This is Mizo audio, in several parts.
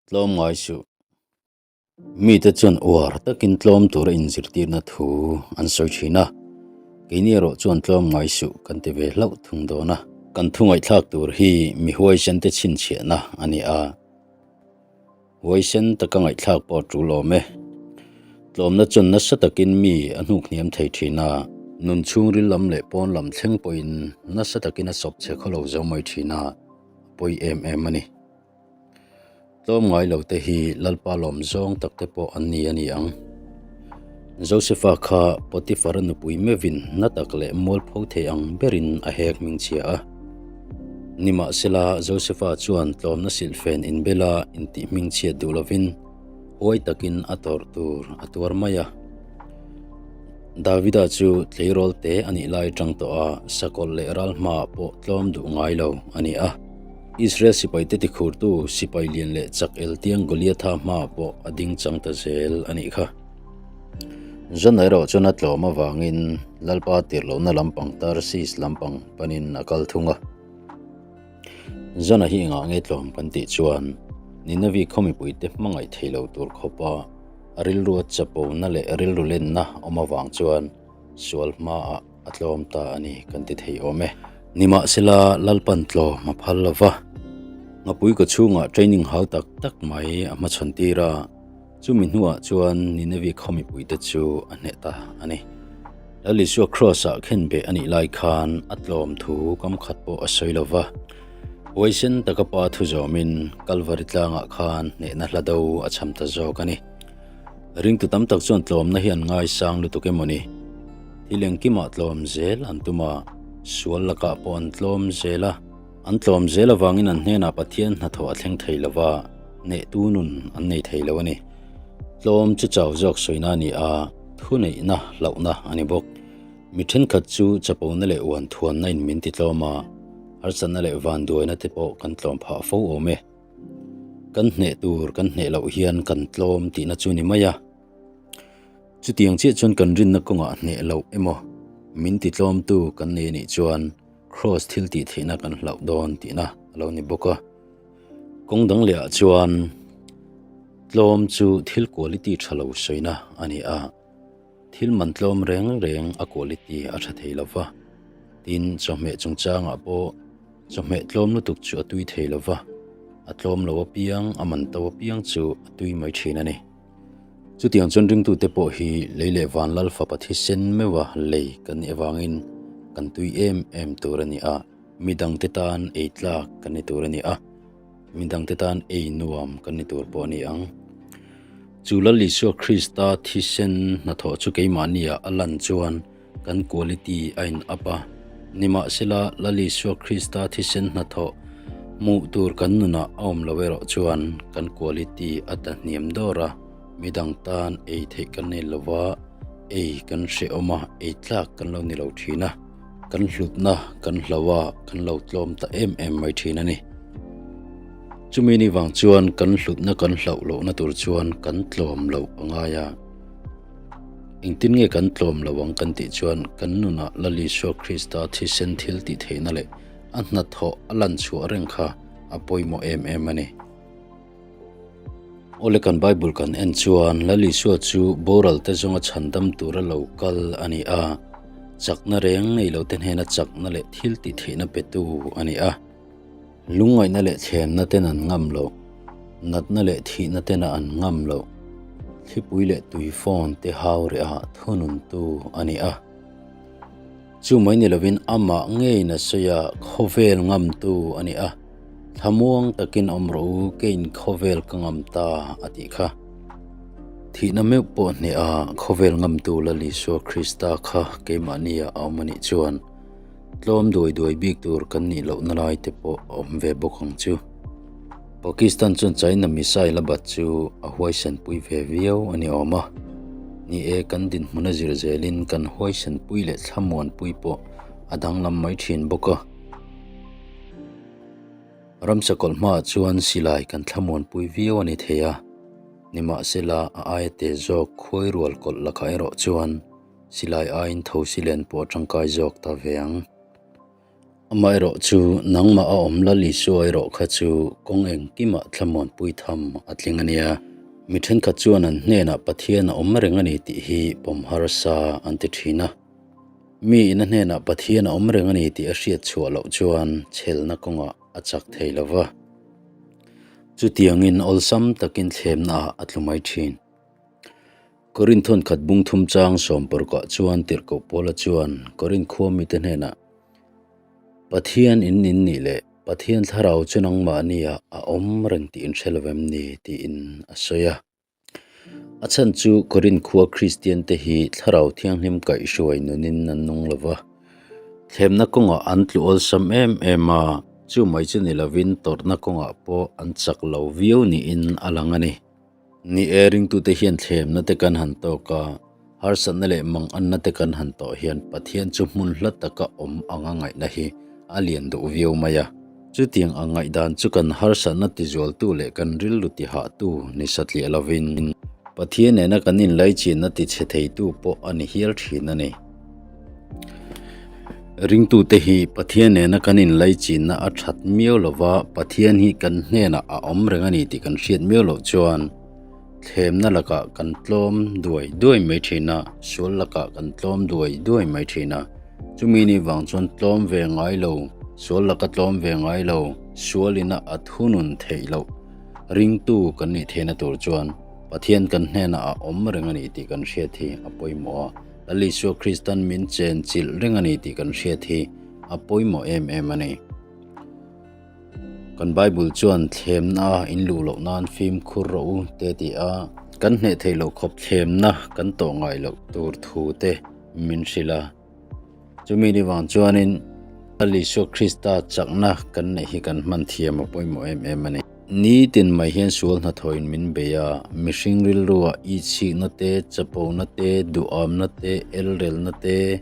Tlawm ngai suh. Mite chuan uar takin tlawm tura inzirtirna thu an sawi thin a, keini erawh chuan tlawm ngai suh kan ti ve hlauh thung dawn a. Kan thu ngaihthlak tur hi mi huaisen te chhinchhiahna a ni a, huaisen taka ngaihthlak pawh a tul awm e. Tlawmna chuan nasa takin mi a hnuk hniam thei thin a, nun chhungril lam leh pawn lam thleng pawhin nasa takin a sawp che khawlo zo mai thin a, a pawi em em a ni. Tlawm ngai lo te hi Lalpa lawm zawng tak te pawh an ni a ni ang. Josefa kha Potifara nupui meuhin na tak leh mualpho thei ang berin a hek hmingchhia a. Nimahsela Josefa chuan tlawmna silhfen inbela intih hmingchhiat duh lovin huai takin a tawrh tur a tuar mai a. Davida chu tleirawl te a nih lai atang tawh a sakawlh leh ral hmaah pawh tlawm duh ngai lo a ni a. Israel sipaite tikhurtu sipai lian leh chak eltiang Goliatha hmaah pawh a ding chang ta zel a nih kha. John erawh chuan a tlawm avangin Lalpa tirhlohna lampang Tarsis lampang panin a kal thung a. John-a hi engah nge tlawm kan tih chuan Ninavi khaw mipuite hmangaih thei lo tur khawpa a rilrua chapona leh rilru lenna awm avang chuan sual hmaah A tlawm ta a ni kan ti thei awm e. Nimahsela Lalpan tlawm a phal lo va, ngapui kaw chhungah training hau tak tak mai a hmachhawn tir a, chumi hnuah chuan Ninevi khaw mipuite chu a hneh ta a ni. Lal Isua Kraws-ah khenbeh a nih lai khan a tlawm thu kam khat pawh a sawi lo va, huaisen taka pa thu zawmin Kalvari tlangah khan hnehna hla do a cham ta zawk a ni. Ringtu tam tak chuan tlawmna hi an ngaisang lutuk emaw ni? Thil engkimah tlawm zel an tum a, sual lakah pawh an tlawm zel a. An tlawm zel avangin an hnenah Pathian hnathawh a thleng thei lo va, hnehtu nun an nei thei lo a ni. Tlawm chu chau zawk sawina a ni a, thuneihna hlauhna a ni bawk. Mi thenkhat chu chapona leh uanthuanna in min ti tlawm a, harsatna leh vanduaina te pawh kan tlawm phah fo awm e. Kan hneh tur kan hneh loh hian kan tlawm tihna chu ni mai a. Chutiang chiah chuan kan rinna kawngah hneh loh emaw min ti tlawmtu kan nei anih chuan Kraws thil tih theihna kan hlauh dawn tihna a lo ni bawk a. Kawng dang lehah chuan tlawm chu thil quality tha lo sawina a ni a. Thil man tlawm reng reng a quality a tha thei lo va, tin chawhmeh chungchangah pawh chawhmeh tlawm lutuk chu a tui thei lo va, a tlawm lo apiang a man to apiang chu a tui mai thin a ni. Chutiang chuan ringtute pawh hi lei leh van lal fapa thisen meuha lei kan nih avangin kan tui em em tur a ni a, midangte tan ei tlak kan ni tur a ni a. Midangte tan ei nuam kan ni tur pawh a ni ang. Chu Lal Isua Krista thisen hnathawh chu keimahniah a lan chuan kan quality a in up a. Nimahsela, Lal Isua Krista thisen hnathawh hmuh tur kan nunah a awm lo erawh chuan kan quality a ta hniam dawr a, midang tan ei theih kan nei lo va, ei kan hrehawm a, ei tlak kan lo ni lo thin a. Kan hlutna kan hlo a, kan lo tlawm ta em em mai thin a ni. Chumi ni vang chuan kan hlutna kan hlauh lohna tur chuan kan tlawm loh a ngai a. Engtin nge kan tlawm lo ang kan tih chuan kan nunah Lal Isua Krista thisen thil tih theihna leh a hnathawh a lan chhuah reng kha a pawimawh em em a ni. Awle kan Bible kan en chuan Lal Isua chu boral te zawnga chhandam tura lo kal a ni a, chakna reng nei lo te hnena chakna leh thil tih theihna petu a ni a. Lungngaihna leh thlemna ten an ngam loh, natna leh thihna tena an ngam loh, thlipui leh tui fawn te hau reh ah thununtu a ni a. Chu mai ni lovin amah ngeiin a sawi a, khawvel ngamtu a ni a, thlamuang takin awm rawh u, keiin khawvel ka ngam ta a tih kha. Thihna meuh pawh hneh a, khawvel ngamtu Lal Isua Krista kha keimahnia a awm a nih chuan tlawm duai duai bik tur kan nih lohna lai te pawh a awm ve bawk ang chu. Pakistan chuan China missile a bat chu a huaisenpui ve viau a ni awm a. Ni e, kan dinhmun a zir zelin kan huaisenpui leh thlamuanpui pawh a danglam mai thin bawk a. Ramsa kawlh hmaah chuan silai kan thlamuanpui viau a ni thei a, nimahsela a aia te zawk khuai rual kawlh lakah erawh chuan silai aiin thosi len pawh a tangkai zawk ta ve ang. Amaherawh chu nangmah a awm Lal Isua erawh kha chu kawng engkimah thlamuanpui tham a tling a nia. Mi thenkhat chuan an hnenah Pathian a awm reng a ni tih hi pawm harsa an ti thin a. Mi in a hnenah Pathian a awm reng a ni tih a hriat chhuah loh chuan chhelna kawngah a chak thei lo va. Chutiangin awlsam takin thlemnaah a tlu mai thin. Korin thawnkhat bung thum chang sawm parukah chuan tirhkoh Paula chuan Korin khua mite hnenah, Pathian in in nih leh Pathian thlarau chu nangmahniah a awm reng tih in hre lo em ni? tiin a sawi a. A chhan chu Korin khua Kristian te hi thlarau thianghlim kaihhruai nunin an nung lo va, thlemna kawngah an tlu awlsam em em a, chu mai chu ni lovin tawrhna kawngah pawh an chak lo viau niin a lang a ni. Ni e, ringtute hian thlemna te kan han tawk a, harsatna leh manganna te kan han tawh hian Pathian chu hmun hla taka awm anga ngaihna hi a lian duh viau mai a. Chutiang ang ngaihdan chu kan harsatna tizualtu leh kan rilru tihahtu ni satliah lovin Pathian nena kan inlaichinna tichhe theitu pawh a ni hial thin a ni. Ringtute hi Pathian nena kan inlaichinna a that miau lova, Pathian hi kan hnenah a awm reng a ni tih kan hriat miau loh chuan thlemna lakah kan tlawm duai duai mai thin a, sual lakah kan tlawm duai duai mai thin a. Chumi ni vang chuan tlawm ve ngai lo, sual laka tlawm ve ngai lo, sualina a thunun theih loh ringtu kan nih theihna tur chuan Pathian kan hnenah a awm reng a ni tih kan hriat hi a pawimawh a. Lal Isua Kristan min chen chilh reng a ni tih kan hriat hi a pawimawh em em a ni. Kan Bible chuan thlemna in luh loh nan fimkhur rawh u te ti a, kan hneh theih loh khawp thlemna kan tawh ngai loh tur thu te min hrilh a. Chumi ni vang chuanin Lal Isua Krista chakna kan neih hi kan hman thiam a pawimawh em em a ni. Nitin mai hian sual hnathawhin min bei a, mihring rilruah ichhikna te, chapona te, duhamna te, elrelna te,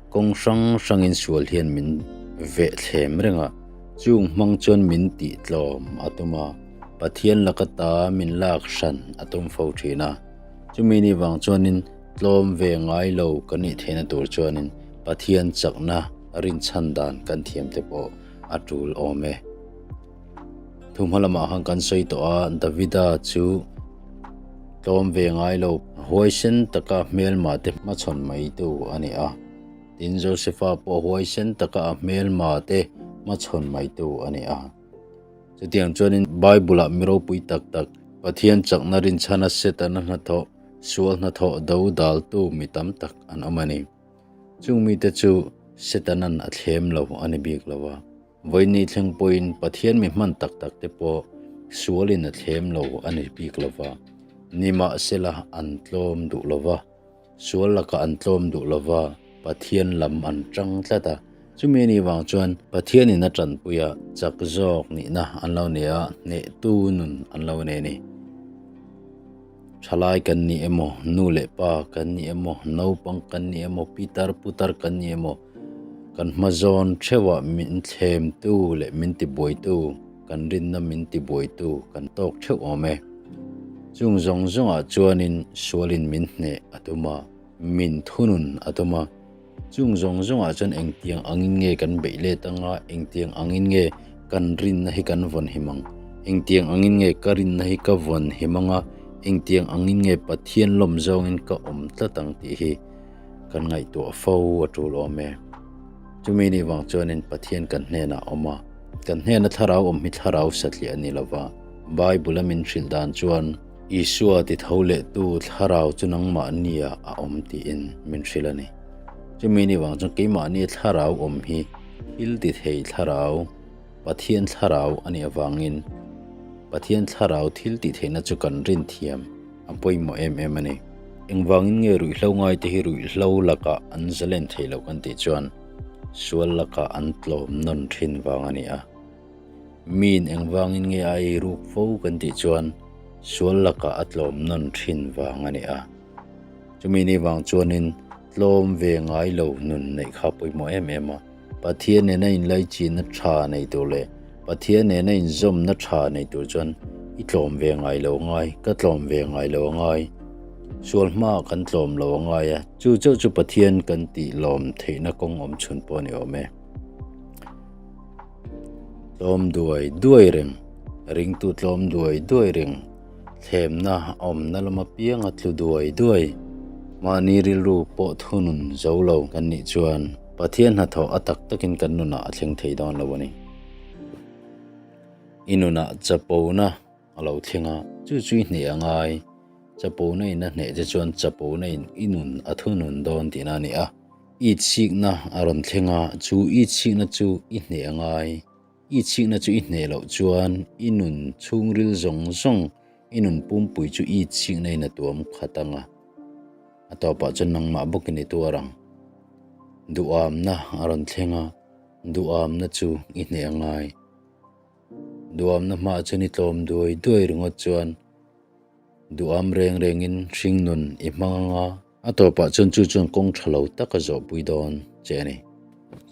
kawng hrang hrangin sual hian min veh thlem reng a, chung hmang chuan min tihtlawm a tum a, Pathian laka ta min lak hran a tum fo thin a. Chumi ni vang chuanin tlawm ve ngai lo kan nih theihna tur chuanin Pathian chakna rinchhan dan kan thiam te pawh a tul awm e. Thu hma lamah khan kan sawi tawh a, Davida chu tlawm ve ngai lo, huaisen taka hmelma te hmachhawn maitu a ni a. Tin, Josefa pawh huaisen taka a hmelma te hmachhawn maitu a ni a. Chutiang chuanin Bible-ah mi ropui tak tak, Pathian chakna rinchhana Setana hnathawh, sual hnathawh do daltu mi tam tak an awm a ni. Chung mite chu Setanan a thlem lo a ni bik lo a. Vawiini thleng pawhin Pathian mi hman tak tak te pawh sualin a thlem lo a ni bik lo va, nimahsela an tlawm duh lo va, sual lakah an tlawm duh lo va, Pathian lam an tang tlat a. Chumi anih vang chuan Pathianin a tanpui a, chak zawk nihna an lo nei a, hnehtu nun an lo nei a ni. Thalai kan ni emaw, nu leh pa kan ni emaw, naupang kan ni emaw, pitar putar kan ni emaw, kan hma zawn theuhah min thlemtu leh min tibuaitu, kan rinna min tibuaitu kan tawk theuh awm e. Chung zawng zawngah chuanin sualin min hneh a tum a, min thunun a tum a. Chung zawng zawngah chuan engtiang angin nge kan beih let anga, engtiang angin nge kan rinna hi kan vawn him ang? Engtiang angin nge ka rinna hi ka vawn him anga, engtiang angin nge Pathian lawm zawngin ka awm tlat ang tih hi kan ngaihtuah fo a tul awm e. Chumi ni vang chuanin Pathian kan hnenah a awm a, kan hnena thlarau awm hi thlarau satliah a ni lova, Bible-a min hrilh dan chuan Isua ti tho lehtu thlarau chu nangmahnia a awm tiin min hrilh a ni. Chumi ni vang chuan keimahnia thlarau awm hi thil ti thei thlarau, Pathian thlarau a nih avangin Pathian thlarau thil tih theihna chu kan rin thiam a pawimawh em em a ni. Engvangin nge ruihhlo ngaite hi ruihhlo lakah an zalen theih loh kan tih chuan sual lakah an tlawm nawn thin vang a ni a. Miin engvangin nge a ei ruk fo kan tih chuan sual lakah a tlawm nawn thin vang a ni a. Chumi ni vang chuanin tlawm ve ngai lo nun neih kha pawimawh em em a. Pathian nena inlaichinna tha nei tur leh Pathian nena inzawmna tha nei tur chuan i tlawm ve ngai lo ngai, ka tlawm ve ngai lo angai. Sual hmaah kan tlawm lo angai a, chu chauh chu Pathian kan tih lawm theihna kawng awm chhun pawh a ni awm e. Tlawm duai duai reng, ringtu tlawm duai duai reng, thlemna awmna lama pianga tlu duai duai, mahni rilru pawh thunun zo lo kan nih chuan Pathian hnathawh a tak takin kan nunah a thleng thei dawn lo a ni. I nunah chapona a lo thleng a, chu chu i hneh a ngai. Chapona in a hneh che chuan chapona in i nun a thunun dawn tihna a ni a. I chhikna a rawn thleng a, chu i chhikna chu i hneh a ngai. I chhikna chu i hneh loh chuan i nun chhungril zawng zawng, i nun pumpui chu i chhikna in a tuam khat ang a. A tawpah chuan nangmah bawkin i tuar ang. Duhamna a rawn thleng a, duhamna chu i hneh a ngai. Duhamna hmaah chuan i tlawm duai duai ringawt chuan duham reng rengin hringnun i hmang ang a. A tawpah chuan chu chuan kawng tha lo tak a zawhpui dawn che a ni.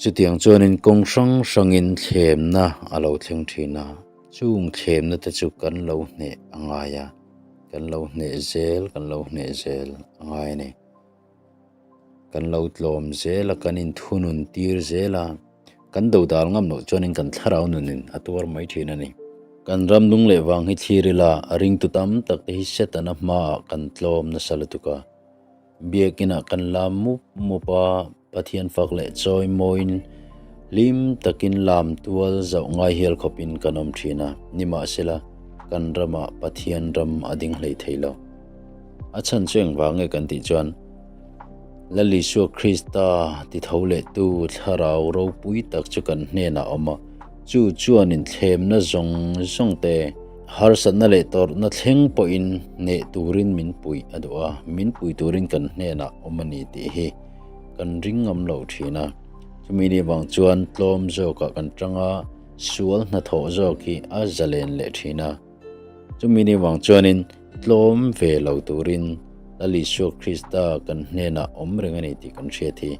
Chutiang chuanin kawng hrang hrangin thlemna a lo thleng thin a, chung thlemna te chu kan lo hneh a ngai a, kan lo hneh zel, kan lo hneh zel a ngai a ni. Kan lo tlawm zel a, kan inthunun tir zel a. Kan dodal ngam loh chuanin kan thlarau nunin a tuar mai thin a ni. Kan ram lung leh vang hi thlir ila a ringtu tam tak te hi Setana hmaah kan tlawm nasa lutuk a. Biakinah kan lam mup mup a, Pathian fak leh chawi mawiin hlim takin lam tual zauh ngai hial khawpin kan awm thin a, nimahsela kan ramah Pathian ram a ding hlei thei lo. A chhan chu engvang nge kan tih chuan Lal Isua Krista ti tho lehtu thlarau ropui tak chu kan hnenah a awm a, chu chuan inthlemna zawng zawng te, harsatna leh tawrhna thleng pawhin hneh turin min puih a duh a, min pui turin kan hnenah awm a ni tih hi kan ring ngam lo thin a. Chumi ni vang chuan tlawm zawkah kan tang a, sual hnathawh zawk hi a zalen leh thin a. Chumi ni vang chuanin tlawm ve lo turin Lal Isua Krista kan hnenah awm reng a ni tih kan hriat hi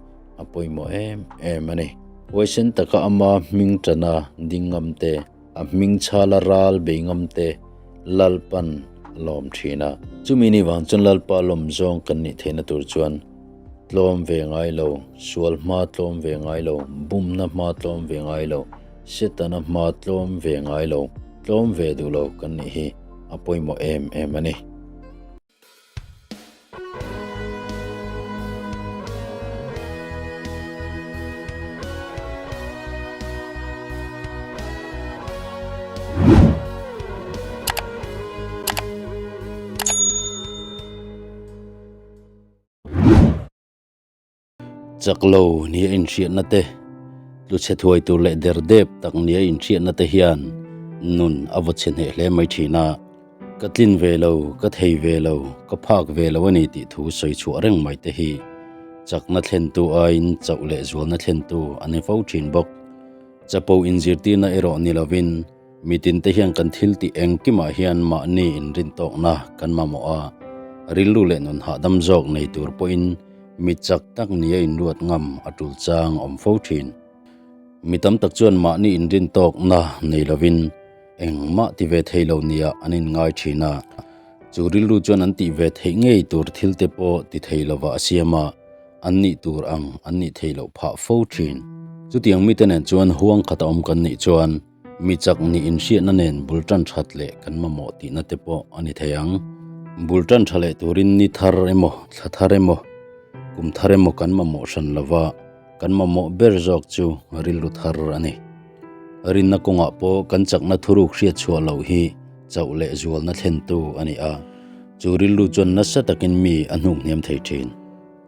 a pawimawh em em a ni. Huaisen taka ama hming tana ding ngam te, a hming chhala ral bei ngam te Lalpan a lawm thin a. Chumi ni vang chuan Lalpa lawm zawng kan nih theihna tur chuan tlawm ve ngai lo, sual hma tlawm ve ngai lo, bumna hma tlawm ve ngai lo, Setana hma tlawm ve ngai lo, tlawm ve duh lo kan nih hi a pawimawh em em a ni. Chak lo nia inhriatna te, tluchhe thuai tur leh der dep tak nia inhriatna te hian nun a vaw chhe hneh hle mai thin a. Ka tlin ve lo, ka thei ve lo, ka phak ve lo a ni tih thu sawi chhuah reng mai te hi chakna thlentu aiin chauh leh zualna thlentu a ni fo thin bawk. Chapo inzirtirna erawh ni lovin Mitin te hian kan thil tih engkimah hian mahni inrintawkna kan mamawh a, rilru leh nun hahdam zawk nei tur pawhin mi chak tak nia inruat ngam a tul chang a awm fo thin. Mi tam tak chuan mahni inrintawkna nei lovin engmah ti ve thei lo nia an inngai thin a, chu rilru chuan an tih ve theih ngei tur thil te pawh ti thei lovah a siam a, an nih tur ang an nih theih loh phah fo thin. Chutiang mite nen chuan huang khata awm kan nih chuan Mi chak nih inhriatna nen bul tan that leh kan mamawh tihna te pawh a ni thei ang. Bul tan tha leh turin ni thar emaw, thla thar emaw, kum thar emaw kan mamawh hran lova, kan mamawh ber zawk chu rilru thar a ni. Rinna kawngah pawh kan chakna thuruk hriat chhuah loh hi chauh leh zualna thlentu a ni a, chu rilru chuan nasa takin mi a hnuk hniam thei thin.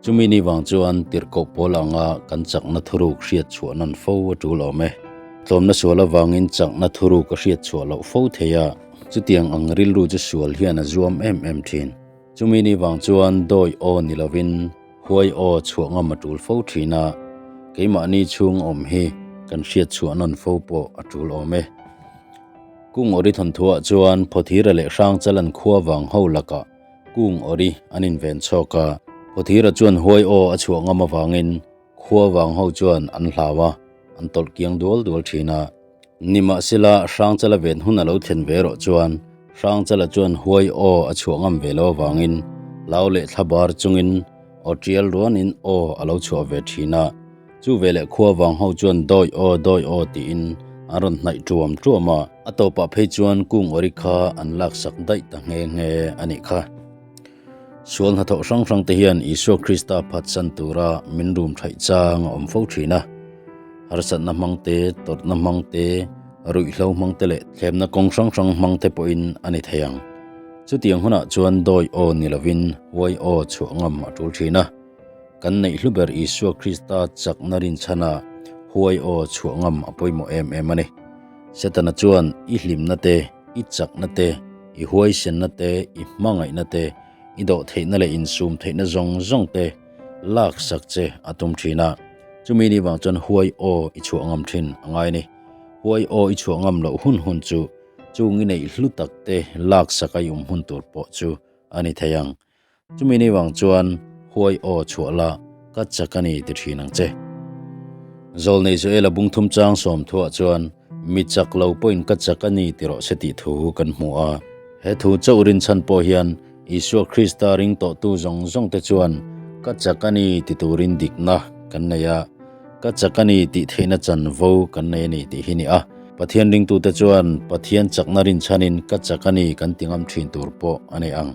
Chumi ni vang chuan tirhkoh pawl anga kan chakna thuruk hriat chhuah nawn fo a tul awm e. Tlawmna sual avangin chakna thuruk a hriat chhuah loh fo thei a, chutiang ang rilru chu sual hian a zuam em em thin. Chumi ni vang chuan dawi aw ni lovin huai aw chhuah ngam a tul fo thin a, keimahni chhung awm hi kan hriat chhuah nawn fo pawh a tul awm e. Kung awri thawnthuah chuan Phawthira leh Hrangchalan khua vang ho lakah Kung awri an inven chhawk a, Phawthira chuan huai aw a chhuah ngam avangin khua vang ho chuan an hlau a, an tawlh kiang dual dual thin a. Nimahsela, Hrangchala ven hun a lo thlen ve erawh chuan Hrangchala chuan huai aw a chhuah ngam ve lo avangin hlau leh thlabar chungin aw tial ruanin aw a lo chhuah ve thin a. Chu veleh khua vang ho chuan dawi aw dawi aw tiin an rawn hnaih ṭuam ṭuam a, a tawpah phei chuan kung awri kha an laksak daih ta nghe nghe a nih kha. Sual hnathawh hrang hrang te hian Isua Krista phatsan tura min rum thaih chang a awm fo thin a. Harsatna hmang te, tawrhna hmang te, ruihhlo hmang te leh thlemna kawng hrang hrang hmang te pawhin a ni thei ang. Chutiang hunah chuan dawi aw ni lovin huai aw chhuah ngam a tul thin a. Kan neih hlu ber Isua Krista chakna rinchhana huai aw chhuah ngam a pawimawh em em a ni. Setana chuan i hlimna te, i chakna te, i huaisenna te, i hmangaihna te, i dawhtheihna leh insum theihna zawng zawng te laksak che a tum thin a. Chumi ni vang chuan huai aw i chhuah ngam thin a ngai a ni. Huai aw i chhuah ngam loh hun hun chu chung i neih hlu tak te laksak a i um hun tur pawh chu a ni thei ang. Chumi ni vang chuan huai aw chhuah la ka chak a ni ti thin ang che. Zawlnei Joela bungthum chang sawmthuah chuan mi chak lo pawhin ka chak a ni ti rawh se tih thu kan hmu a. He thu chauh rinchhan pawh hian Isua Krista ring tawhtu zawng zawng te chuan ka chak a ni ti turin dikna kan nei a, ka chak a ni tih theihna chanvo kan nei a ni tih hi ni a. Pathian ringtute chuan Pathian chakna rinchhanin ka chak a ni kan ti ngam thin tur pawh a ni ang.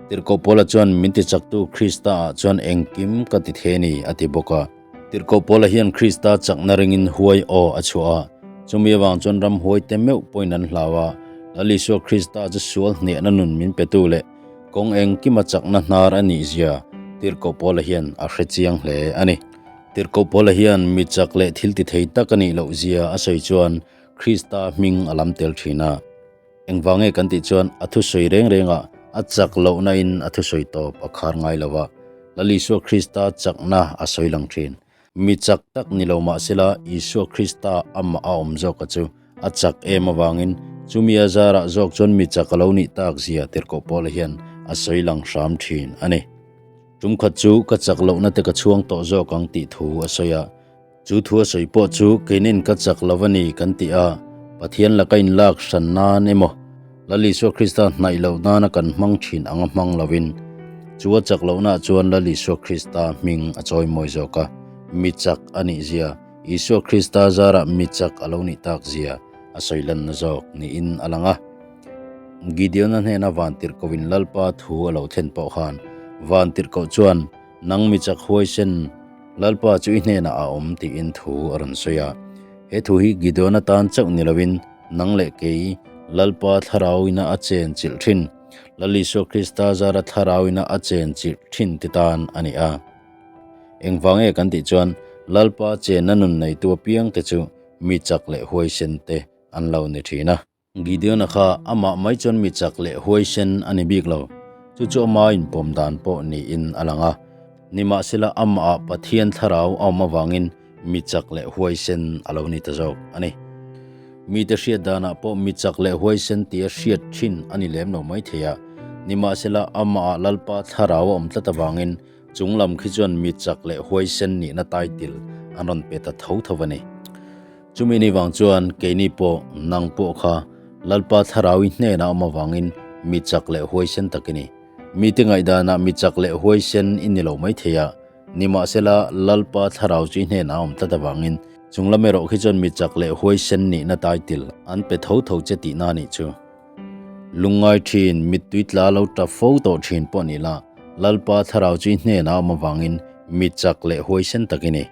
Tirhkoh Paula chuan min tichaktu Krista-ah chuan engkim ka ti thei a ni a ti bawk a. Tirhkoh Paula hian Krista chakna ringin huai aw a chhuah a, chumi avang chuan ramhuai te meuh pawhin an hlau a. Lal Isua Krista chu sual hnehna nun min petu leh kawng engkima chakna hnar a nih zia Tirhkoh Paula hian a hre chiang hle a ni. Tirhkoh Paula hian mi chak leh thil ti thei tak a nih loh zia a sawi chuan Krista hming a lam tel thin a. Engvang nge kan tih chuan a thusawi reng rengah a chak lohna in a thusawi tawp a khar ngai lo a, Lal Isua Krista chakna a sawi lang thin. Mi chak tak ni lo mah sela Isua Krista amah a awm zawka chu a chak em avangin chumi a zarah zawk chuan mi chak a lo nih tak zia tirhkoh Paula hian a sawi lang hram thin a ni. Tumkhat chu ka chak lohna te ka chhuang tawh zawk ang tih thu a sawi a. Chu thu a sawi pawh chu keinin ka chak lo a ni kan ti a, Pathian laka inlak hran nan emaw, Lal Isua Krista hnaih loh nana kan hmang thin anga hmang lovin, chu a chak lohnaah chuan Lal Isua Krista hming a chawi mawi zawk a, mi chak a nih zia, Isua Krista zarah mi chak a lo nih tak zia a sawi lanna zawk niin a lang a. Gideon-a hnena vantirhkohin Lalpa thu a lo thlen pawh khan vantirhkoh chuan, Nang mi chak huaisen, Lalpa chu i hnenah a awm tiin thu a rawn sawi a. He thu hi Gideon atan chauh ni loin nang leh kei Lalpa thlarauina a chen chilh thin, Lal Isua Krista zara thlarauina a chen chilh thin ti tan a ni a. Engvang nge kan tih chuan Lalpa chenna nun neitu apiangte chu mi chak leh huaisen te an lo ni thin a. Gideon-a kha amah mai chuan mi chak leh huaisen a ni bik lo. Chu chu ama inpawm dan pawh niin a lang a. Nimahsela amahah Pathian thlarau a awm avangin mi chak leh huaisen a lo ni ta zawk a ni. Mite hriat danah pawh mi chak leh huaisen tia hriat thin a ni lem lo maithei a. Nimahsela amahah Lalpa thlarau a awm tlat avangin chung lam khi chuan mi chak leh huaisen nihna title an rawn pe ta tho tho a ni. Chumi ni vang chuan keini pawh nang pawh kha Lalpa Thlarau i hnenah awm avangin mi chak leh huaisen tak i ni. Mite ngaihdanah mi chak leh huaisen i ni lo maithei a, nimahsela Lalpa Thlarau chu i hnenah awm tlat avangin chung lam erawh khi chuan mi chak leh huaisen nihna title an pe tho tho che tihna a nih chu. Lungngai thin, mittui tla lo tap fo tawh thin pawh ni la, Lalpa Thlarau chu i hnenah awm avangin mi chak leh huaisen tak i ni.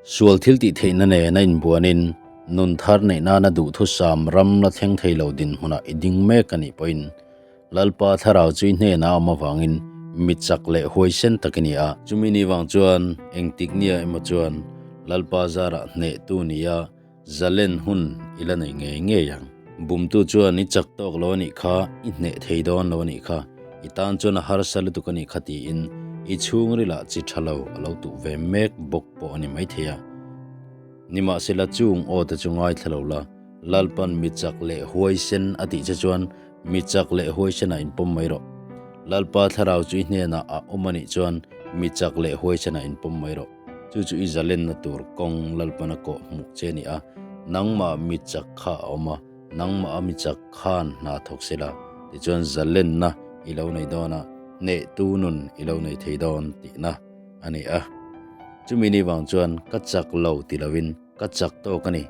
Sual thil tih theihna nen a inbuanin nun thar neih nana duhthusam ram la thleng thei lo dinhmunah i ding mek a nih pawhin Lalpa thlarau chu i hnenah a awm avangin mi chak leh huaisen tak i ni a. Chumi ni vang chuan engtik nia emaw chuan Lalpa zarah hnehtu nia Zalen hun i la nei ngei ngei ang. Bumtu chuan i chak tawk lo a nih kha, i hneh thei dawn lo a nih kha, i tan chuan a harsa lutuk a nih kha tiin i chhungrilah chi tha lo a lo tuh ve mek bawk pawh a ni maithei a. Nimahsela chung aw te chu ngaithla lo la, Lalpan mi chak leh huaisen a tih che chuan mi chak leh huaisenah inpawm mai rawh. Lalpa thlarau chu i hnenah a awm a nih chuan mi chak leh huaisenah inpawm mai rawh. Chu chu i zalenna tur kawng Lalpana kawh hmuh che a ni a, nangmah mi chak kha a awm a, nangmah a mi chak khan hna thawk se la, tichuan zalenna i lo nei dawn a, hnehtu nun i lo nei thei dawn tihna a ni a. Chumi ni vang chuan ka chak lo ti lovin ka chak tawk a ni.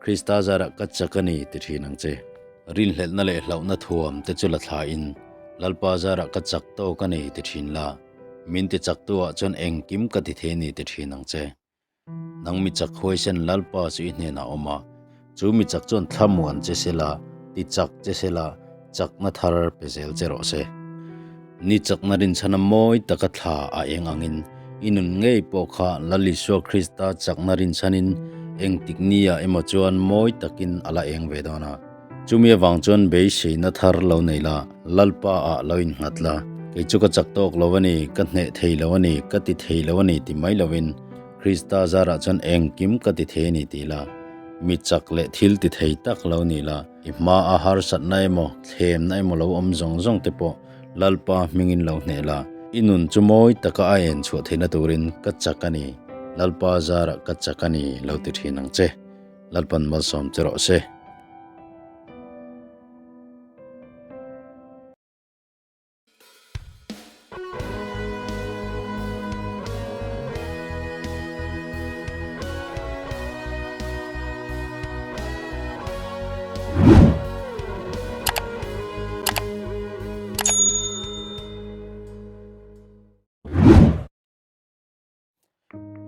Krista zarah ka chak a ni ti thin ang che. Rinhlelhna leh hlauhna thuam te chu la thlain Lalpa zarah ka chak tawk a ni ti thin la, min ti chaktu ah chuan engkim ka ti thei a ni ti thin ang che. Nang mi chak huaisen Lalpa chu i hnenah a awm a, chu mi chak chuan thlamuan che se la, ti chak che se la, chakna thar pe zel che rawh se. Ni chakna rinchhana mawi taka thla a eng angin i nun ngei pawh kha Lal Isua Krista chakna rinchhanin engtik nia emaw chuan mawi takin a la eng ve dawn a. Chumi avang chuan beiseina thar lo nei la, Lalpa ah lo innghat la, kei chu ka chak tawk lo a ni, ka hneh thei lo a ni, ka ti thei lo a ni ti mai lovin Krista zarah chuan engkim ka ti thei a ni ti la, mi chak leh thil ti thei tak lo ni la, i hma a harsatna emaw, thlemna emaw lo awm zawng zawng te pawh Lalpa hmingin lo hneh la, i nun chu mawi taka a en chhuah theihna turin ka chak a ni, Lalpa zarah ka chak a ni lo ti thin ang che. Lalpan malsawm che rawh se.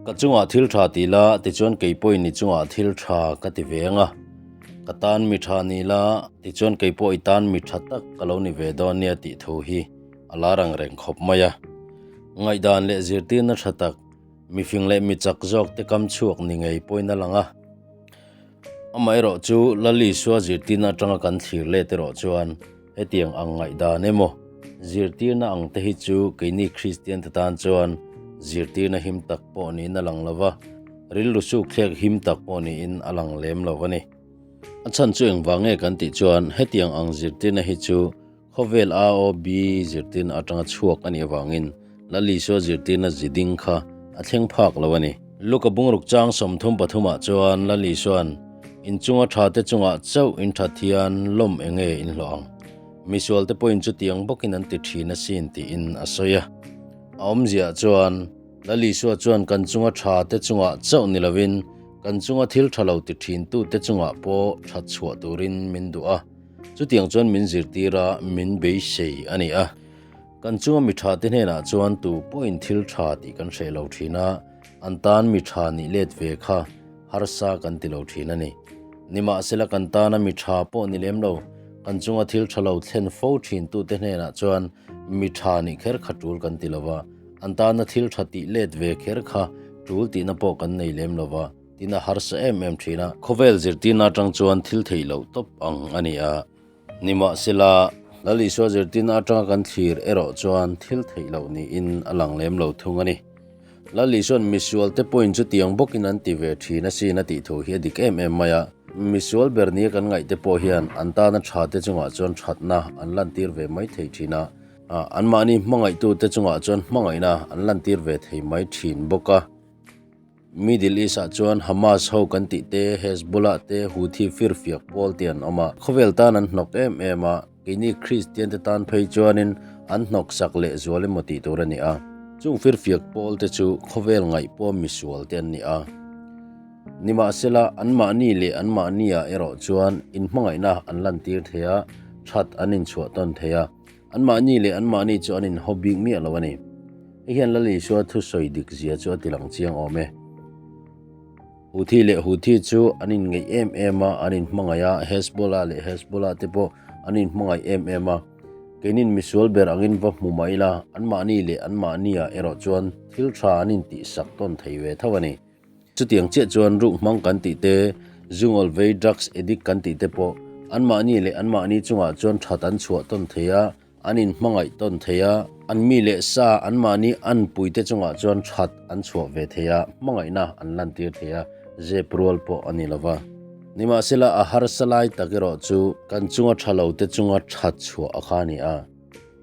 Ka chungah thil tha ti la, tichuan kei pawhin i chungah thil tha ka ti ve ang a. Ka tan mi tha ni la, tichuan kei pawh i tan mi tha tak ka lo ni ve dawn nia tih thu hi a lar ang reng khawp mai a. Ngaihdan leh zirtirna tha tak, mifing leh mi chak zawk te kam chhuak ni ngei pawhin a lang a. Amaherawh chu Lal Isua zirtirna atanga kan thlir let erawh chuan hetiang ang ngaihdan emaw zirtirna ang te hi chu keini Kristian te tan chuan zirtirna him tak pawh niin a lang lo va, rilru sukthlek him tak pawh niin a lang lem lo a ni. A chhan chu engvang nge kan tih chuan hetiang ang zirtirna hi chu Khawvel AOB zirtirna atanga chhuak a nih avangin Lal Isua zirtirna ziding kha a thleng phak lo a ni. Luka bungruk chang 33 ah chuan Lal Isua'n, In chunga tha te chungah chauh in that hian lawm eng nge in hlawh ang? Misual te pawhin chutiang bawkin an ti thin asin tiin a sawi a. A awmziah chuan Lal Isua chuan kan chunga tha te chungah chauh ni lovin kan chunga thil tha lo ti thin tute chungah pawh that chhuah turin min duh a. Chutiang chuan min zirtir a, min beisei a ni a. Kan chunga mi tha te hnenah chuan tu pawhin thil tha tih kan hreh lo thin a, an tan mi tha nih let ve kha harsa kan ti lo thin a ni. Nimahsela kan tana mi tha pawh ni lem lo, kan chunga thil tha lo thlen fo thin tute hnenah chuan mi tha nih kher kha tul kan ti lo va, an tana thil tha tih let ve kher kha tul tihna pawh kan nei lem lo va. Tin a harsa em em thin a. Khawvel zirtirna atang chuan thil theih loh tawp ang a ni a. Nimahsela, Lal Isua zirtirna atanga kan thlir erawh chuan thil theih loh niin a lang lem lo thung a ni. Lal Isua'n misualte pawhin chutiang bawkin an ti ve thin asin a tih thu hi a dik em em mai a. Misual ber nia kan ngaihte pawh hian an tana thate chungah chuan thatna an lantir ve mai thei thin a. Anmahni hmangaihtute chungah chuan hmangaihna an lantir ve thei mai thin bawk a. Middle East ah chuan Hamas ho kan tih te, Hezbollah te, Houthi firfiak pawl te an awm a. Khawvel tan an hnawk em em a, keini Kristian te tan phei chuanin an hnawk sak leh zual emaw tih tur a ni a. Chung firfiak pawl te chu khawvel ngaihpawm misual te an ni a. Nimahsela, anmahni leh anmahni ah erawh chuan inhmangaihna an lantir thei a, that an inchhuah tawn thei a. Anmahni leh anmahni chu an inhaw bik miah lo a ni. Hei hian Lal Isua thusawi dik zia chu a ti lang chiang awm e. Houthi leh Houthi chu an inngeih em em a, an inhmangaih a, Hezbollah leh Hezbollah te pawh an inhmangaih em em a. Keinin misual ber angin va hmu mai ila, anmahni leh anmahniah erawh chuan thil tha an intihsak tawn thei ve tho a ni. Chutiang chiah chuan ruk hmang kan tih te, zungawl vei drugs addict kan tih te pawh anmahni leh anmahni chungah chuan that an chhuah tawn thei a, an inhmangaih tawn thei a, an mi leh sa anmahni anpui te chungah chuan that an chhuah ve thei a, hmangaihna an lantir thei a, zep rual pawh a ni lo va. Nimahsela a harsa lai tak erawh chu kan chunga tha lo te chunga that chhuah a kha a ni a.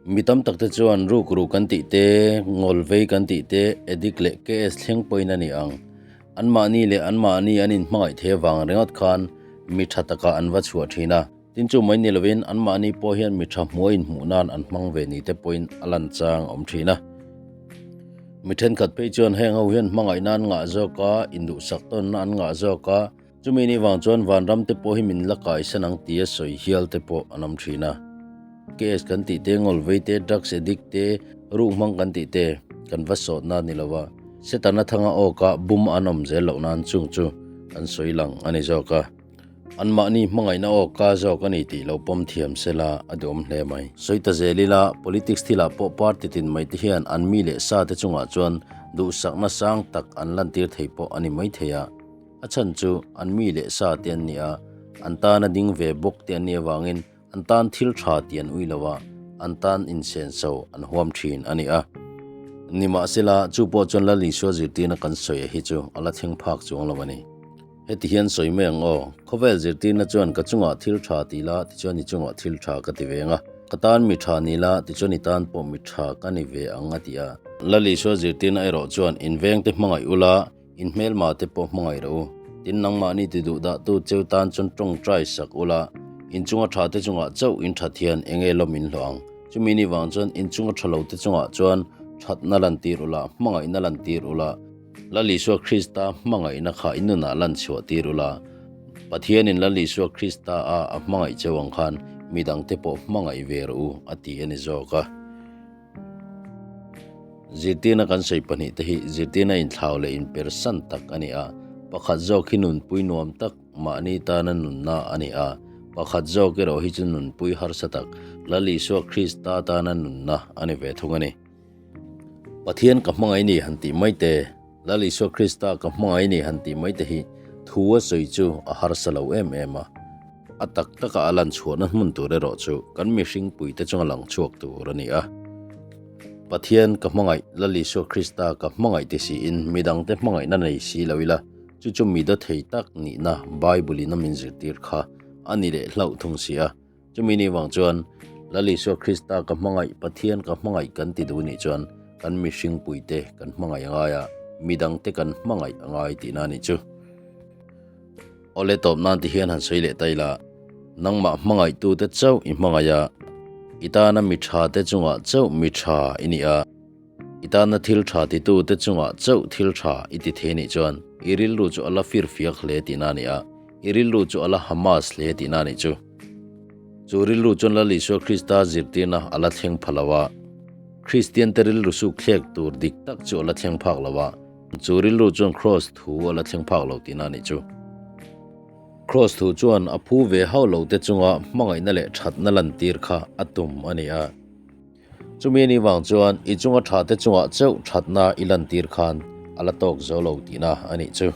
Mi tam tak te chuan rukru kan tih te, ngawl vei kan tih te, addict leh KS thleng pawhin a ni ang. Anmahni leh anmahni an inhmangaih thei avang ringawt khan mi tha takah an va chhuah thin a. Tin chu mai ni lovin anmahni pawh hian mi tha hmuh a inhmuh nan an hmang ve ni te pawhin a lan chang a awm thin a. Mi thenkhat phei chuan heng ho hian hmangaihna an ngah zawk a, induhsak tawnna an ngah zawk a. Chumi ni vang chuan vanram te pawh hi min la kaisan ang tia sawi hial te pawh an awm thin a. Case kan tih te, ngawlvei te, drugs addict te, ruk hmang kan tih te kan va sawtna a ni lo a. Setana thanga awka bum an awm zel loh nan chung chu an sawi lang a ni zawk a. Anmahni hmangaihna awka zawk a ni tih lo pawm thiam sela a duhawm hle mai. Sawi ta zel ila, politics thilah pawh party tin mai te hian an mi leh sa te chungah chuan duhsakna sang tak an lantir thei pawh a ni maithei a. A chhan chu an mi leh sa te an ni a, an tana ding ve bawk te an nih avangin An tan thil tha tih an ui lo a, an tan insenso an huam thin a ni a. Nimahsela, chu pawh chuan Lal Isua zirtirna kan sawi a hi chu a la thleng phak chuang lo a ni. Heti hian sawi mai ang aw, khawvel zirtirna chuan ka chungah thil tha ti la tichuan i chungah thil tha ka ti ve ang a, ka tan mi tha ni la tichuan i tan pawh mi tha ka ni ve ang a ti a. Lal Isua zirtirna erawh chuan invengte hmangaih ula, In hmelma te pawh hmangaih rawh u. Tin, nangmahni ti duh dahtu cheu tan chuan tawngtai sak ula, in chunga tha te chungah chauh in that hian eng nge lawm in hlawh ang? Chumi ni vang chuan in chunga tha lo te chungah chuan thatna lantir ula, hmangaihna lantir ula, Lal Isua Krista hmangaihna kha in nunah lan chhuah tir ula, Pathianin Lal Isua Krista a a hmangaih cheu ang khan midangte pawh hmangaih ve rawh u a ti a ni zawk a. Zirtirna kan sawi pahnihte hi zirtirna inthlau leh inpersan tak a ni a, pakhat zawk hi nunpui nuam tak mahni tana nunna a ni a, pakhat zawk erawh hi chu nunpui harsa tak Lal Isua Krista tana nunna a ni ve thung a ni. Pathian ka hmangaih ni han tih mai te, Lal Isua Krista ka hmangaih ni han tih mai te hi thu a sawi chu a harsa lo em em a. A tak taka a lan chhuahna hmun tur erawh chu kan mihring puite chunga lang chhuak tur a ni a. Pathian ka hmangaih, Lal Isua Krista ka hmangaih ti siin midangte hmangaihna nei si lo ila, chu chu mi dawthei tak nihna Bible-in a min zirtir kha a ni leh hlauh thung si a. Chumi ni vang chuan Lal Isua Krista ka hmangaih, Pathian ka hmangaih kan ti duh nih chuan kan mihring puite kan hmangaih a ngai a, midangte kan hmangaih a ngai tihna a nih chu. Awle tawp nan ti hian han sawi leh ta ila, nangmah hmangaihtute chauh i hmangaih a, i tana mi tha te chungah chauh mi tha i ni a, i tana thil tha titute chungah chauh thil tha i ti thei nih chuan i rilru chu a la firfiak hle tihna a ni a, i rilru chu a la Hamas hle tihna a nih chu. Chu rilru chuan Lal Isua Krista zirtirna a la thleng pha lo a, Kristiante rilru sukthlek tur dik tak chu a la thleng phak lo a, Chu rilru chuan Kraws thu a la thleng phak lo tihna a nih chu. Kraws thu chuan a phu ve hauh lo te chunga hmangaihna leh thatna lantir kha a tum a ni a. Chumi a nih vang chuan i chunga tha te chungah chauh thatna i lantir khan a la tawk zo lo tihna a nih chu.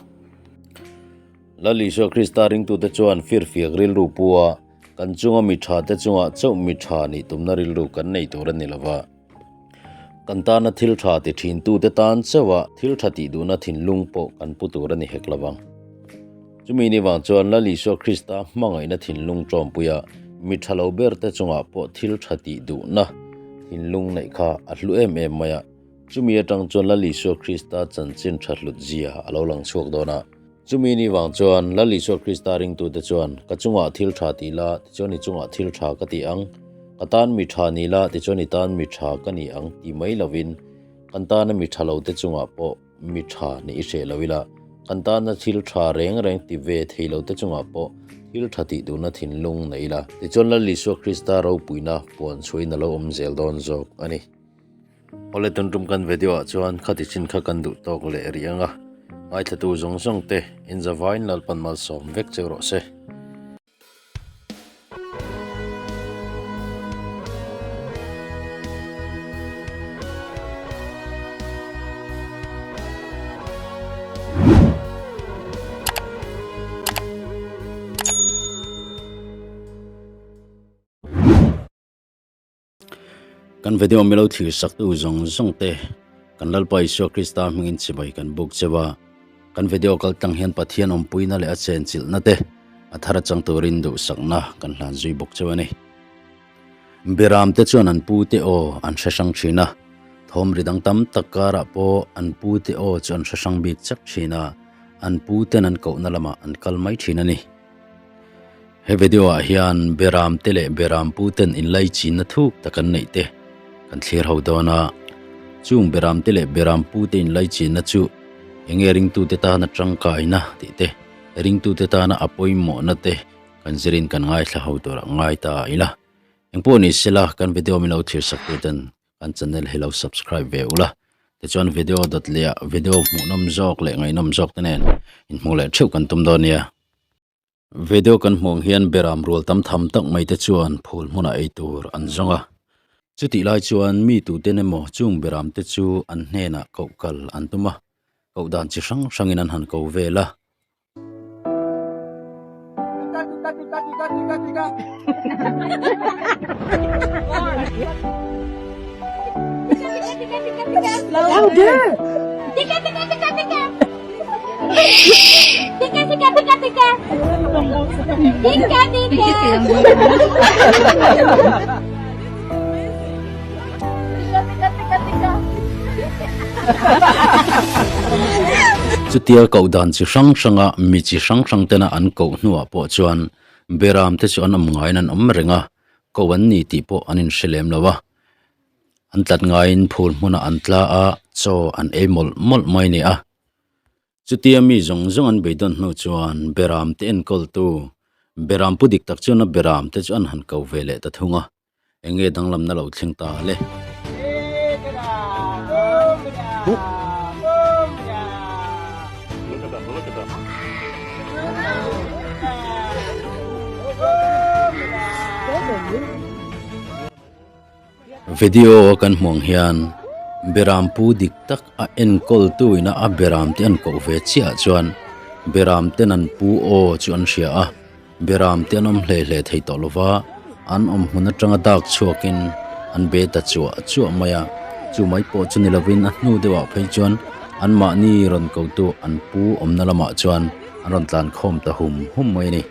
Lal Isua Krista ringtute chuan firfiak rilru pu a, kan chunga mi tha te chungah chauh mi tha nih tumna rilru kan nei tur a ni lo va. Kan tana thil tha ti thintute tan chauha thil tha tih duhna thinlung pawh kan pu tur a ni hek lovang. Chumi ni vang chuan Lal Isua Krista hmangaihna thinlung tawmpuia mi tha lo berte chungah pawh thil tha tih duhna thinlung neih kha a hlu em em mai a. Chumi atang chuan Lal Isua Krista chanchin tha hlut zia a lo lang chhuak dawn a. Chumi ni vang chuan Lal Isua Krista ringtute chuan, Ka chungah thil tha ti la, tichuan i chungah thil tha ka ti ang. Ka tan mi tha ni la, tichuan i tan mi tha ka ni ang ti mai lovin, kan tana mi tha lote chungah pawh mi tha nih i hreh lo ila, kan tana thil tha reng reng ti ve thei lote chungah pawh thil tha tih duhna thinlung nei ila. Tichuan Lal Isua Krista ropuina puan chhuahin a lo awm zel dawn zawk a ni. Awle tun tum kan video ah chuan khati chin kha kan duh tawk leh rih ang a, ngaithlatu zawng zawng te inzavain Lalpan malsawm vek cheu rawh se. Kan video milo thlir saktu zawng zawng te kan Lalpa Isua Krista hmingin chibai kan buk cheu a, kan video kal tlang hian Pathian awmpuina leh a chenchilhna te a thar chang turin duhsakna kan hlan zui bawk cheu a ni. Biram te chuan an pu te aw an hre hrang thin a, thawm ri dang tam tak karah pawh an pu te aw chu an hre hrang bik chak thin a, an pu ten an kohna lamah an kal mai thin a ni. He video ah hian Beram te leh Beram pu ten inlaichinna thuk tak an neih te kan thlir ho dawn a, chung Beram te leh Beram pu te inlaichinna chu enge ringtute tana tangkaina tih te. Ringtute tana a pawimawhna te kan zirin kan ngaithla ho turah ngai ta ila. Engpawh ni sela kan video min lo thlir sak tur ten kan channel hi lo subscribe ve ula. Tichuan video dawt leh ah video hmuhnawm zawk leh ngaihnawm zawk te nen inhmuh leh theuh kan tum dawn nia. Video kan hmuh ang hian beram rual tam tham tak mai te chuan phul hmunah ei tur an zawng a. Chutih lai chuan mi tuten emaw chung beram te chu an hnenah koh kal an tum a, koh dan chi hrang hrangin an han ko vel a. Chutia koh dan chi hrang hranga mi chi hrang hrang tena an koh hnuah pawh chuan beram te chu an awm ngaiin an awm reng a, koh an ni tih pawh an inhre lem lo a. An tlat ngaiin phul hmunah an tla a, chaw an ei mawlh mawlh mai a ni a. Chutia mi zawng zawng an beidawn hnu chuan Beram te enkawltu Beram pu dik tak chuan a Beram te chu an han ko ve leh ta thung a, eng nge danglamna lo thleng ta le? Video a kan hmuh ang hian beram pu dik tak a enkawl tu ina a beram te an koh ve chiah chuan beram ten an pu aw chu an hria a beram te an awm hle hle thei tawh lova an awm hmun atanga dak chhuakin an be ta chuah chuah mai a chu mai pawh chu ni lovin a hnu deuhah phei chuan anmahni rawn ko tu an pu awmna lamah chuan an rawn tlan khawm ta hum hum mai a ni.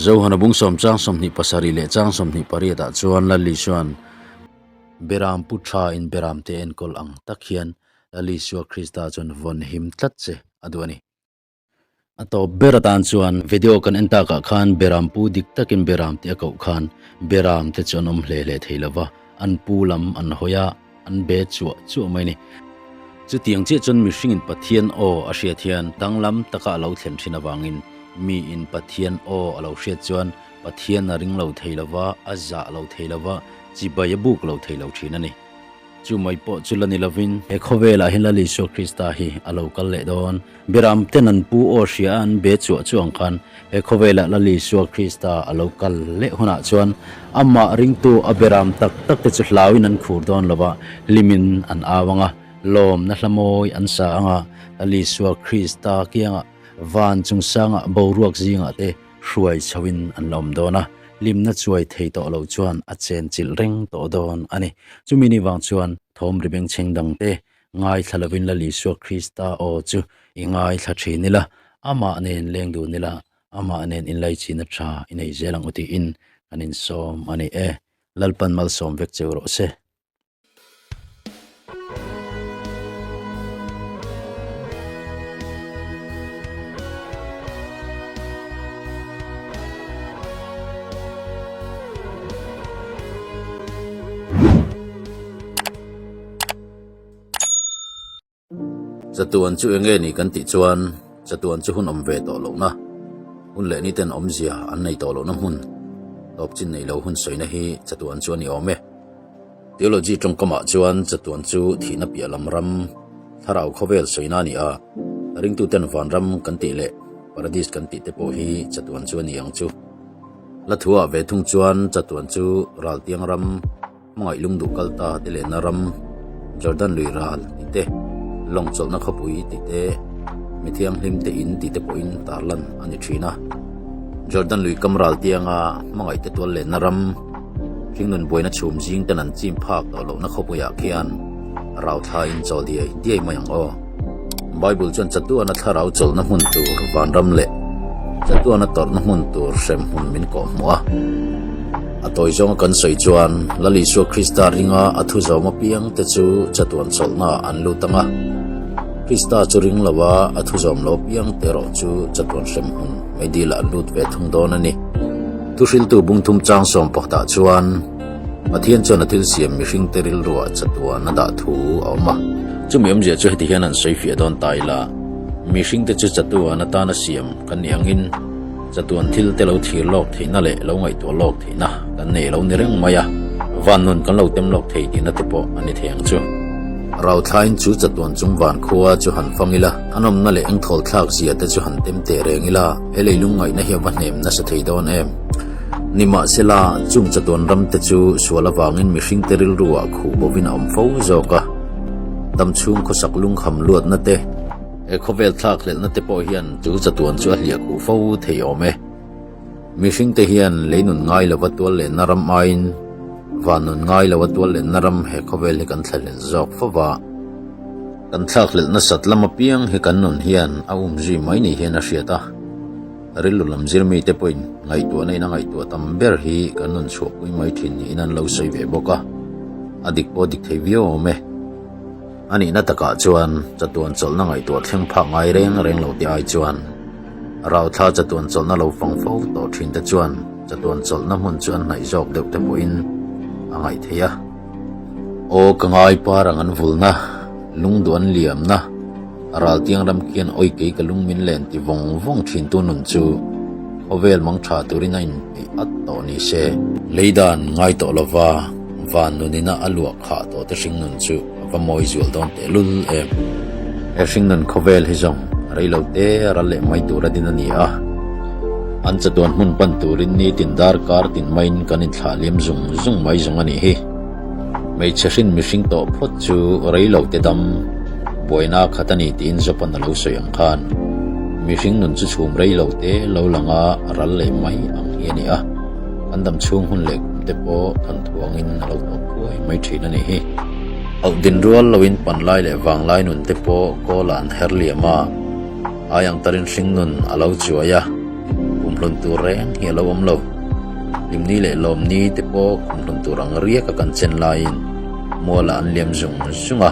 Zohana bung sawm chang 27 leh chang 28 ah chuan Lali chuan Beram pu tha in Beram te enkawl ang tak hian Lali Isua Krista chuan vawn him tlat che a duh a ni. A tawp ber atan chuan video kan en takah khan Beram pu dik takin Beram te a koh khan Beram te chu an awm hle hle thei lova, an pu lam an hawi a, an be chuah chuah mai a ni. Chutiang chiah chuan mihringin Pathian aw a hriat hian danglam taka a lo thlen thin avangin miin Pathian aw a lo hriat chuan Pathian a ring lo thei lova, a zah lo thei lova, chibai a buk lo thei lo thin a ni. Chu mai pawh chu la ni lovin he khawvelah hian Lal Isua Krista hi a lo kal leh dawn. Beram ten an pu aw hria a an be chuah chuah ang khan he khawvelah Lal Isua Krista a lo kal leh hunah chuan amah ringtu a beram tak tak te chu hlauin an khur dawn lo va, hlimin an au ang a, lawmna hla mawi an sa ang a, Lal Isua Krista kiangah van chungsangah boruak zingah te hruai chhoin an la awm dawn a, hlimna chuai thei tawh lo chuan a chenchilh reng tawh dawn a ni. Chumi ni vang chuan thawm ri bengchheng dangte Ngaithla lovin Lal Isua Krista aw chu i ngaithla thin ila, amah nen leng dun ila, amah nen inlaichin a tha i nei zel ang u tiin kan insawm a ni e. Lalpan malsawm vek cheu rawh se. Chatuan chu eng nge ni kan tih chuan chatuan chu hun awm ve tawh lohna, hun leh niten awmzia an nei tawh lohna hmun, tawp chin nei lo hun sawina hi chatuan chu a ni awm e. Theology tawngkamah chuan chatuan chu thihna piah lam ram, thlarau khawvel sawina a ni a, ringtuten vanram kan tih leh paradis kan tih te pawh hi chatuan chu a ni ang chu. Hla thuah ve thung chuan chatuan chu raltiang ram, Hmangaih lungduh kal ta te lehna ram, Jordan lui ral tih te, lawng chawlhna khawpui tih te, mi thianghlim te in tih te pawhin tarlan a ni thin a. Jordan lui kam ral tianga hmangaih te tual lehna ram, hringnun buaina chhum zing ten an chim phak tawh lohna khawpuiah khian rau thlain chawl diai diai mai ang aw. Bible chuan chatuana thlarau chawlhna hmun tur vanram leh chatuana tawrhna hmun tur hrem hmun min kawhhmuh a. A tawi zawnga kan sawi chuan Lal Isua Krista ringa a thu zawm apiang te chu chatuan chawlhnaah an lut ang a. Krista chu ring lo a, a thu zawm lo apiang te erawh chu chatuan hrem hmun meidilah an lut ve thung dawn a ni. Thuhriltu bungthum chang sawm pakhatah chuan Pathian chuan a thil siam mihringte rilruah chatuan a dah thu a awm a. Chumi awmzia chu heti hian an sawi fiah dawn ta ila. Mihringte chu chatuan atana siam kan nih angin chatuan thil te lo thlir lawk theihna leh lo ngaihtuah lawk theihna kan nei lo ni reng mai a, van nun kan lo tem lawk thei tihna te pawh a ni thei ang chu. Rauthlain chu chatuan chung van khua chu han fang ila, a nawmna leh engthawl thlak zia te chu han tem teh reng ila, he leilung ngaihna hi a va hnem nasa thei dawn em? Nimahsela, chung chatuan ram te chu sual avangin mihringte rilru ah khuh bovin a awm fo zawk a. Damchhung khawsak lungkham luatna te, he khawvel thlak hlelhna te pawh hian chu chatuan chu a hliah khuh fo thei awm e. Mihringte hian lei nun ngai lova tual lenna ram aiin van nun ngai lova tual lenna ram he khawvel hi kan thlahlel zawk fo va. Kan thlakhlelh nasat lam apiang hi kan nun hian a um zui mai ni hian a hriat a. Rilru lam zir mite pawhin ngaihtuahna in a ngaihtuah tam ber hi kan rawn chhuahpui mai thin niin an lo sawi ve bawk a, a dik pawh dik thei viau awm e. A nihna takah chuan chatuan chawlhna ngaihtuah thleng phak ngai reng reng lo te ai chuan Rauthla chatuan chawlhna lo fang fo tawh thin te chuan chatuan chawlhna hmun chu an hnaih zawk deuh te pawhin a ngaih theih a. Aw ka ngai par ang an vulna, lungduh an liamna, A raltiang ram khian awi kei ka lung min len ti vawng vawng thintu nun chu khawvel mang tha turin a inpeih at tawh ni se. Lei dan ngai tawh lova van nunina a luah khah tawh te hringnun chu a va mawi zual dawn tehlul em. He hringnun khawvel hi zawng rei lo te ral leh mai tur a din a ni a. An chatuan hmun pan turin nitin dar kar tin maiin kan inthlah liam zung zung mai zawng a nih hi. Hmeichhe hrin mihring tawh phawt chu rei lo te dam buaina khat a ni tiin Jopan a lo sawi ang khan mihring nun chu chhum rei lo te lo lang a ral leh mai ang hi a ni a, kan dam chhung hun leh kum te pawh than thuangin a lo tawp thuai mai thin a nih hi. Auh din rual loin panlai leh vanglai nun te pawh kawlah an her liam a, ai ang tarin hring nun a lo chuai a. Kumhlun tur reng hi a lo awm lo. Hlimni leh lawmni te pawh kumhlun tur ang riaka kan chen laiin mualah an liam zung zung a,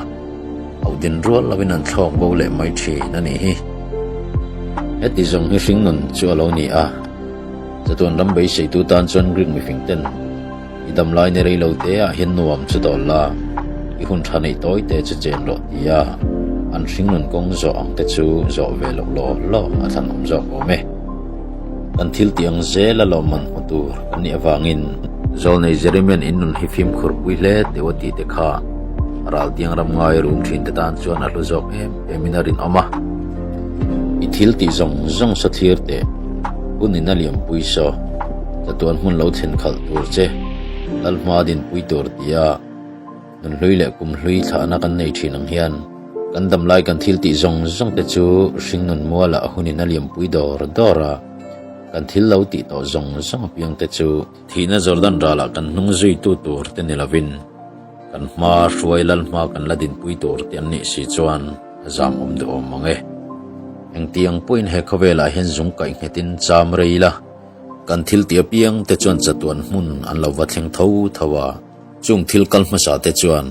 auh din rual loin an thlawk bo leh mai thin a nih hi. Heti zawng hi hringnun chu a lo ni a, chatuan ram beiseitu tan chuan Greek mifing ten I dam lai ni rei lo te ah hian nuam chu dawl la, i hun tha neih tawi te chu chen rawh ti a, an hringnun kawng zawh ang te chu zawh ve loh law law a thlan awm zawk awm e. Kan thil tih ang zel a lawmman hmu tur kan nih avangin Zawlnei Jeremian in nun hi fimkhur pui hle teuh a tih te kha raltiang ram ngai rum thin te tan chuan a hlu zawk em em in a rinawm a. I thil tih zawng zawng saw thlir teh, hun in a liampui saw. Chatuan hmun lo thlen khalh tur che, Lalhma dinpui tur tia nunhlui leh kumhlui thlahna kan nei thin ang hian kan damlai kan thil tih zawng zawng te chu hringnun mualah a hunin a liampui dawr dawr a, kan thil lo tih tawh zawng zawng apiang te chu thihna Jordan ralah kan hnung zuitu tur te ni lovin kan hma hruai Lalhma kan la dinpui tur te an nih si chuan a zam awm duh awm mang e. Engtiang pawhin he khawvelah hian zung kaih nghetin cham rei la. Kan thil tih apiang te chuan chatuan hmun an lo va thleng tho tho a, chung thil kal hmasa te chuan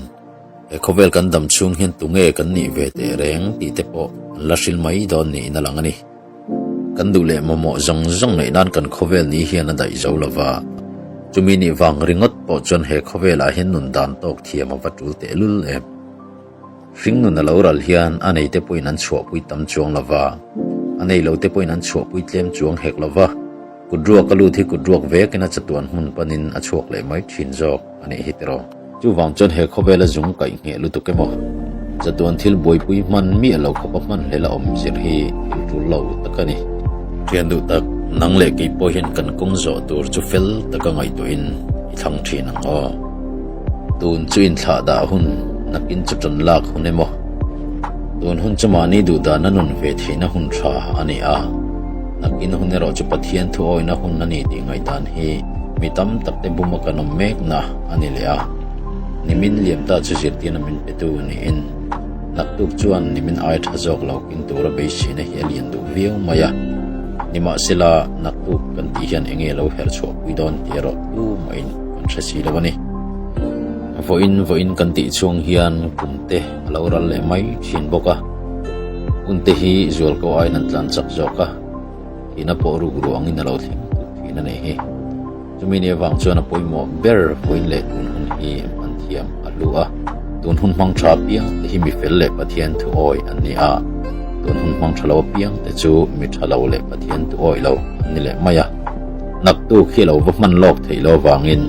he khawvel kan dam chhung hian tunge kan nih ve teh reng tih te pawh an la hril mai dawn niin a lang a ni. Kan duh leh mamawh zawng zawng neih nan kan khawvel ni hian a daih zo lo va, chumi nih vang ringawt pawh chuan he khawvelah hian nun dan tawk thiam a va tul tehlul em. Hringnun a lo ral hian a neite pawhin an chhuahpui tam chuang lo va, a nei lote pawhin an chhuahpui tlem chuang hek lo va, kut ruak a lut hi kut ruak vekin a chatuan hmun panin a chhuak leh mai thin zawk a nih hi tiraw. Chuvang chuan he khawvela zung kaih ngheh lutuk emaw, chatuan thil buaipui hman miah lo khawpa hman hlel a awm zir hi thil tul lo tak a ni. Thian duh tak, nang leh kei pawh hian kan kawng zawh tur chu fel taka ngaihtuahin i thlang thin ang aw. Tun chu inthlah dah hun, nakin chu ṭan lak hun emaw? Tun hun chu mahni duhdahna nun ve theihna hun ṭha a ni a, nakin hun erawh chu Pathian thu awihna hun a ni tih ngaihdan hi mi tam takte buma kan awm mekna a ni leh a. Nimin liam ta chu zirtirna min petu niin naktuk chuan nimin ai ṭha zawk lo kin tura beiseina hi a lian duh viau mai a. Nimahsela, naktuk kan tih hian enge lo herh chhuahpui dawn tih erawh tu mahin kan hre si lo a ni. Vawiin vawiin kan tih chhung hian kum te a lo ral leh mai thin bawk a, hun te hi zual ko aiin an tlan chak zawk a, thihna pawh ruk ruh angin a lo thleng tuk thin a nih hi. Chumi ni avang chuan a pawimawh ber vawiin leh tun hun hi hman thiam a hlu a, tun hun hmang tha piang te hi mi fel leh Pathian thu awi an ni a. Tun hun hmang tha lo apiang te chu mi tha lo leh Pathian tu awih lo an ni leh mai a. Naktuk hi a lo va hman lawk theih lo avangin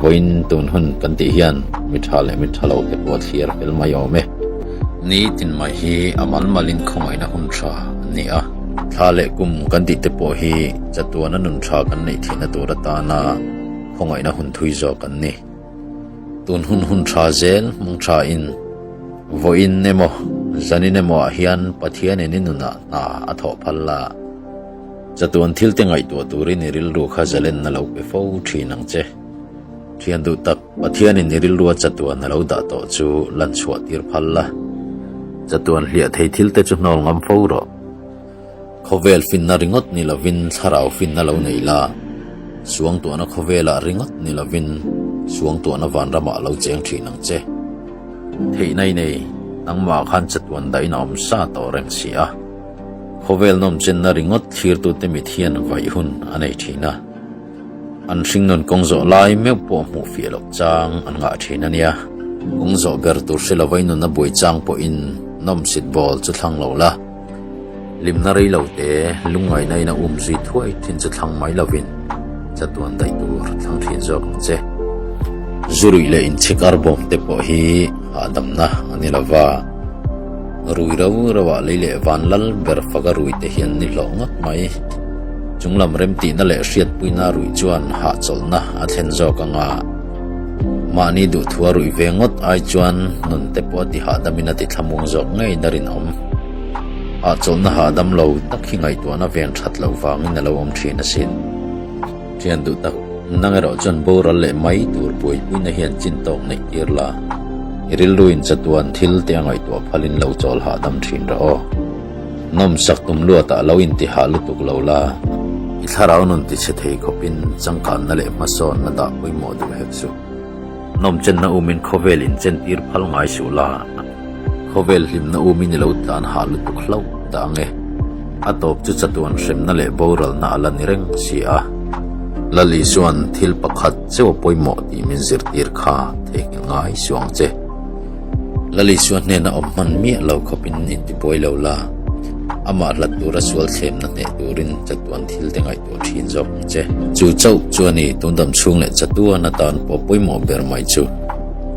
vawiin tun hun kan tih hian mi tha leh mi tha lo te pawh a thlir fel mai awm e. Ni tin mai hi a mal malin khawngaihna hun tha an ni a. Thla leh kum kan tih te pawh hi chatuana nun tha kan neih theihna tur atana khawngaihna hun thui zawk an ni. Tun hun hun tha zel hmang tha in vawiin emaw zanin emaw ah hian Pathianin i nunah hna a thawh phal la. Chatuan thil te ngaihtuah turin i rilru kha zalenna lo pe fo thin ang che. Thian duh tak Pathianin i rilrua chatuan a lo dah tawh chu lan chhuah tir phal la. Chatuan hliah thei thil te chu hnawl ngam fo rawh. Khawvel finna ringawt ni lovin thlarau finna lo nei la, suangtuahna khawvelah ringawt ni lovin suangtuahna vanramah lo cheng thin ang che. Theihna i nei, nangmah khan chatuan dahin a awm sa tawh reng si a. Khawvel nawmchenna ringawt thlirtute mit hian vaih hun a nei thin a. An hringnun kawng zawh lai meuh pawh hmuh fiah loh chang an ngah thin a nia. Kawng zawh ber tur hre lova i nunna buai chang pawhin nawmsit bawl chu thlang lo la. Hlimna rei lo te lungngaihna in a um zui thuai thin chu thlang mai lovin chatuan daih tur thlang thin zawk ang che. Zu ruih leh inchhik arbawm te pawh hi hahdamna a ni lova, rui rau rauah lei leh van lal ber faka rui te hian ni hlawh ngawt mai. Chunglam remtihna leh hriatpuina ruih chuan hahchawlhna a thlen zawk anga mahni duhthua ruih ve ngawt ai chuan nun te pawh a ti hahdamin a ti thlamuang zawk ngei na rinawm. Hahchawlhna hahdam lo tak hi ngaihtuahna ven that loh vangin a lo awm thin asin. Thian duh tak, nang erawh chuan boral leh mai tur buaipuina hian chin tawk neih tir la, i rilruin chatuan thil te a ngaihtuah phalin lo chawl hahdam thin rawh aw. Nawmsak tum luatah lo intihah lutuk lo la, i thlarau nun tichhe thei khawpin changkanna leh hmasawnna dah pawimawh duh hek suh. Nawmchenna umin khawvel inchentir phal ngai suh la, khawvel hlimna umin i lo tlan hah lutuk hlauh dah ang e. A tawp chu chatuan hremna leh boralna a la ni reng si a. Lal Isua'n thil pakhat cheu a pawimawh tih min zirtir kha theihnghilh ngai suh ang che. Lal Isua hnena awm hman miah lo khawpin intibuai lo la, amah hlat tura sual thlemna hneh turin chatuan thil te ngaihtuah thin zawk ang che. Chu chauh chu a ni, tundam chhung leh chatuan atan pawh pawimawh ber mai chu.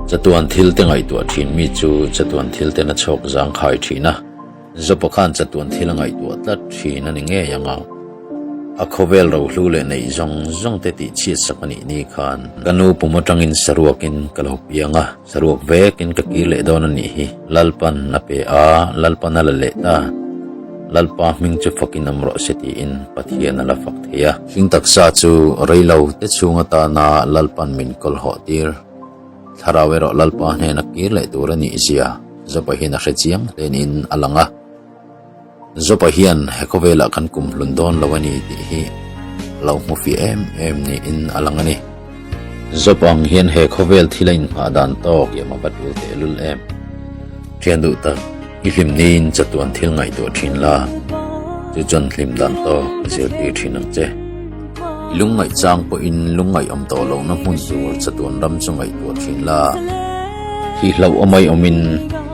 Chatuan thil te ngaihtuah thin mi chu chatuan thil ten a chhawk zangkhai thin a. Zopa khan chatuan thil a ngaihtuah tlat thin a ni ngei ang a. A khawvel rohlu leh neih zawng zawng te tih chhiat sak a nih ni khan ka nu pum atangin saruakin ka lo piang a, saruak vekin ka kir leh dawn a nih hi. Lalpan a pe a, Lalpan a la leh ta. Lalpa hming chu fakin awm rawh se tiin Pathian a la fak thei a. Hling taksa chu reilo te chhung atana Lalpan min kawlhawh tir. Thlarau erawh Lalpa hnena kir leh tur a nih zia Zopa hian a hre chiang hle niin a lang a. Zopa hian he khawvelah kan kum hlun dawn lo a ni tih hi lo hmu fiah em em niin a lang a ni. Zopa ang hian he khawvel thil a inhmah dan tawk iam a va tul tehlul em. Thian duh tak, i hlim niin chatuan thil ngaihtuah thin la, chu chuan hlim dan tawk a zirtir thin ang che. I lungngaih chang pawhin lungngaih awm tawh lohna hmun tur chatuan ram chu ngaihtuah thin la, thih hlauh awmai awmin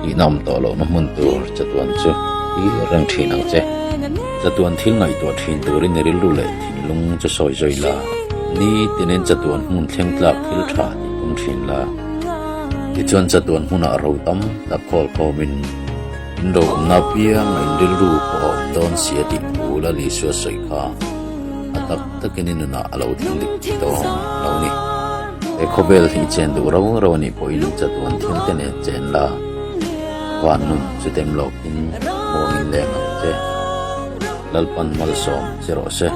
thihna awm tawh lohna hmun tur chatuan chu thlir reng thin ang che. Chatuan thil ngaihtuah thin turin i rilru leh thinlung chu sawi zawi la, ni tinin chatuan hmun thleng tlak thil tha tih tum thin la. Tichuan chatuan hmunah ro tam tak khawl khawmin in ro awmna apiang a in rilru pawh a awm dawn si a tih thu Lal Isua sawi kha. A tak takin i nunah a lo thleng dik thei dawn lo ni. He khawvel hi i chen duh rau rau a nih pawhin chatuan thil te nen chen la, van nun chu dem lawkin muangin leng ang che. Lalpan malsawm che rawh se.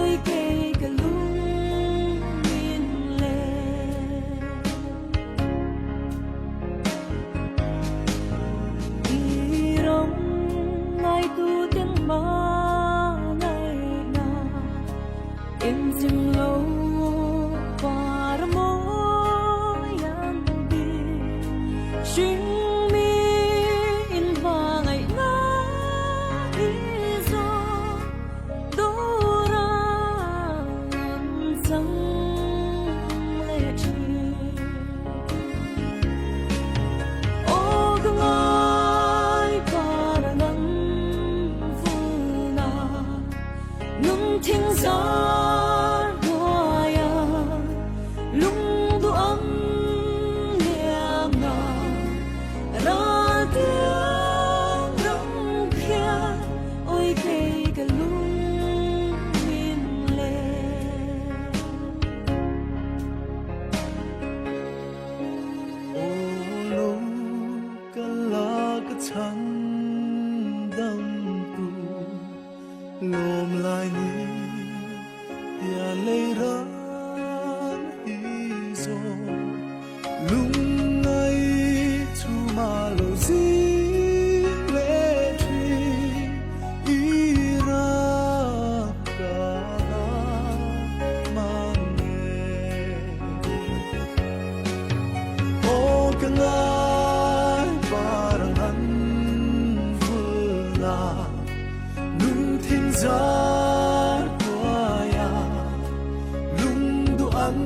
an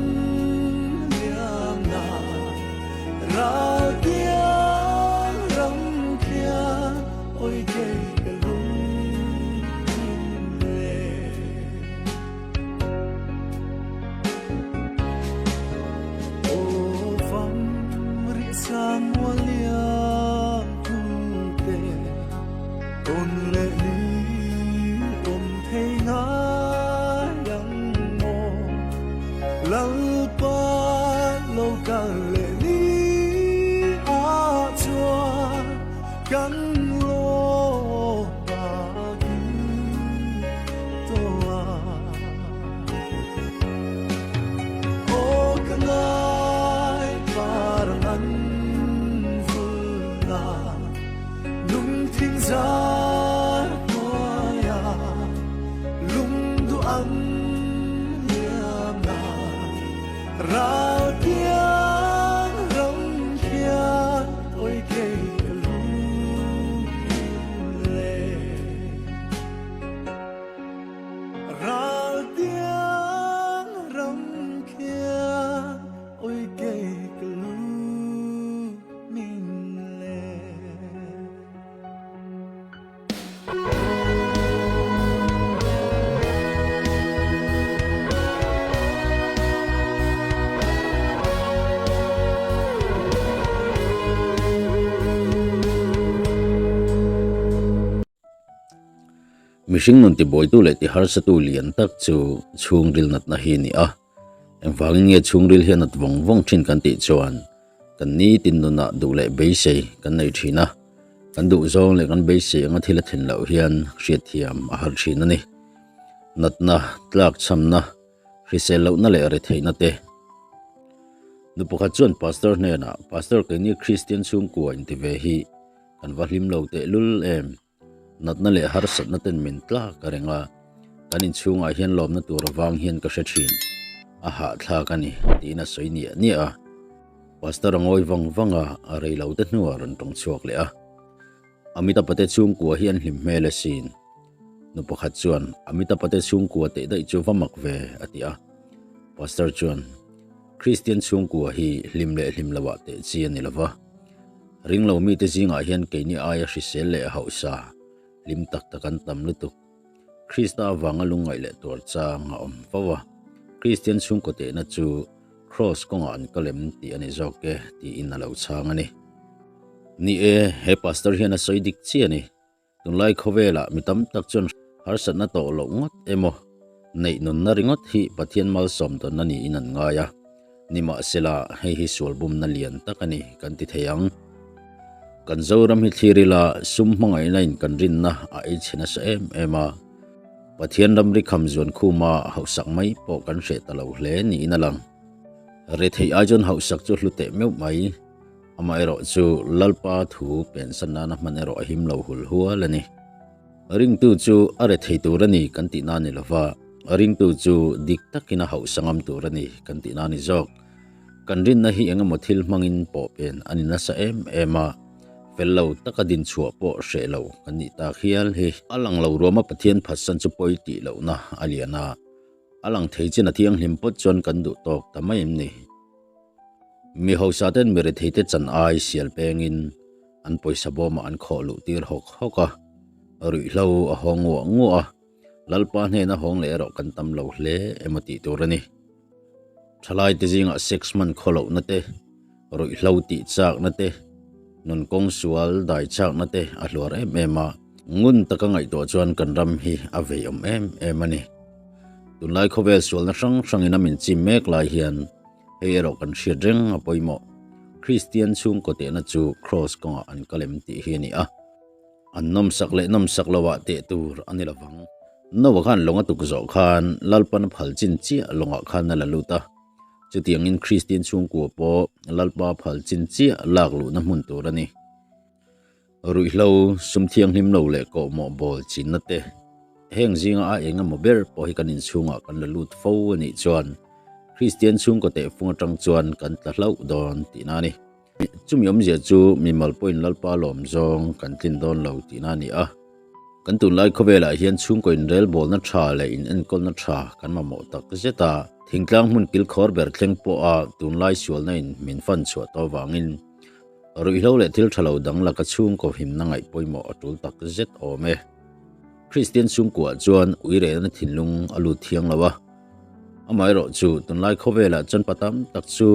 liamna ral tiang ram khian awi kei ka lung min le. Aw fam rih sang mual liam thu te tawn leh ni awm thei ngai ang maw Lalpa lo kal leh ni ah chuan kan lawm takin tawh a. Aw ka ngai parang an vulna lungthing zar hnuaia lungduh an liamna ral piang ram hian awi kei ka lung le. Ral tiang ram khian oi kei ka lu min le. Mihring nun tibuaitu leh tiharsatu lian tak chu chhungril natna hi a ni a. Engvangin nge chhungril hi a nat vawng vawng thin kan tih chuan kan nitin nunah duh leh beisei kan nei thin a, kan duh zawng leh kan beisei anga thil a thlen loh hian hriatthiam a har thin a ni. Natna, tlakchhamna, hrisel lohna leh retheihna te. Nu pakhat chuan Pastor hnenah, Pastor keini Kristian chhungkua inti ve hi kan va hlim lo tehlul em? Natna leh harsatna ten min tlak a reng a, kan inchhungah hian lawmna tur avang hian ka hre thin, a hahthlak a ni, tiin a sawi niah niah a. Pastor a ngawi vang vang a, a rei lo te hnuah a rawn tawng chhuak leh a. Amitabha te chhungkua hi an hlim hmel asin. Nu pakhat chuan, Amitabha te chhungkua teh daih chu va mak ve, a ti a. Pastor chuan, Kristian chhungkua hi hlim leh hlim loah teh chi a ni lo va. Ringlo mite zingah hian keini aia hrisel leh hausa, hlim tak tak an tam lutuk. Krista avanga lungngaih leh tuar chang a awm fo a. Kristian chhungkaw tehna chu Kraws kawngah an kal em tih a ni zawk e tiin a lo chhang a ni. Ni e, he pastor hian a sawi dik chiah a ni. Tunlai khawvelah mi tam tak chuan harsatna tawh loh ngawt emaw, neih nunna ringawt hi Pathian malsawm tawnna niin an ngai a. Nimahsela, hei hi sual bumna lian tak a ni kan ti thei ang. Kan Zoram hi thlir ila sum hmangaihna in kan rinna a ei chhe nasa em em a. Pathian ramri kham zuan khuma hauhsak mai pawh kan hreh ta lo hle niin a lang. Retheih ai chuan hauhsak chu hlu teh meuh mai. Amaherawh chu Lalpa thu pensan nana hman erawh a him lo hul hual a ni. Ringtu chu a rethei tur a ni kan tihna a ni lova, ringtu chu dik takin a hauhsa ngam tur a ni kan tihna a ni zawk. Kan rinna hi eng emaw thil hmangin pawh pen a ni nasa em em a, fel lo taka din chhuah pawh hreh lo kan nih tak hial hi. A lang lo ruama Pathian phatsan chu pawi tih lohna a lian a, a lang thei chin a thianghlim pawt chuan kan duh tawk ta mai em ni? Mi hausa ten mi rethei te chan ai sial pengin an pawisa bawmah an khawh luh tir hawk hawk a, ruihhlo a haw nguah nguah a, Lalpa hnena hawng leh erawh kan tam lo hle emaw tih tur a ni. Thalai te zingah sex hman khaw lohna te, ruihhlo tih chakna te, nun kawng sual dai chakna te a hluar em em a, ngun taka ngaihtuah chuan kan ram hi a vei awm em em a ni. Tunlai khawvel sualna hrang hrangin a min chim mek lai hian Hei erawh kan hriat reng a pawimawh. Kristian chhungkaw tehna chu Kraws kawngah an kal em tih hi a ni a. An nawmsak leh nawmsak loah teh tur a ni lovang. Noah khan lawng a tuk zawh khan Lalpan a phal chin chiah lawngah khan a la lut a. Chutiangin Kristian chhungkua pawh Lalpa phal chin chiah lak luhna hmun tur a ni. Ruihhlo, sum thianghlim lo leh kawhmawh bawl chinna te, heng zinga a eng emaw ber pawh hi kan inchhungah kan la lut fo a nih chuan Kristian chhungkaw tehfung atang chuan kan tla hlauh dawn tihna a ni. Chumi awmzia chu mimal pawhin Lalpa lawm zawng kan tlin dawn lo tihna a ni a. Kan tunlai khawvelah hian chhungkaw inrelbawlna tha leh inenkawlna tha kan mamawh tak zet a, thingtlang hmun kilkhawr ber thleng pawha tunlai sualna in min fan chhuah tawh avangin ruihhlo leh thil tha lo dang laka chhungkaw himna ngaih pawimawh a tul tak zet awm e. Kristian chhungkuaah chuan uirehna thinlung a lut thiang lo a, amaherawhchu tunlai khawvelah chuan pa tam tak chu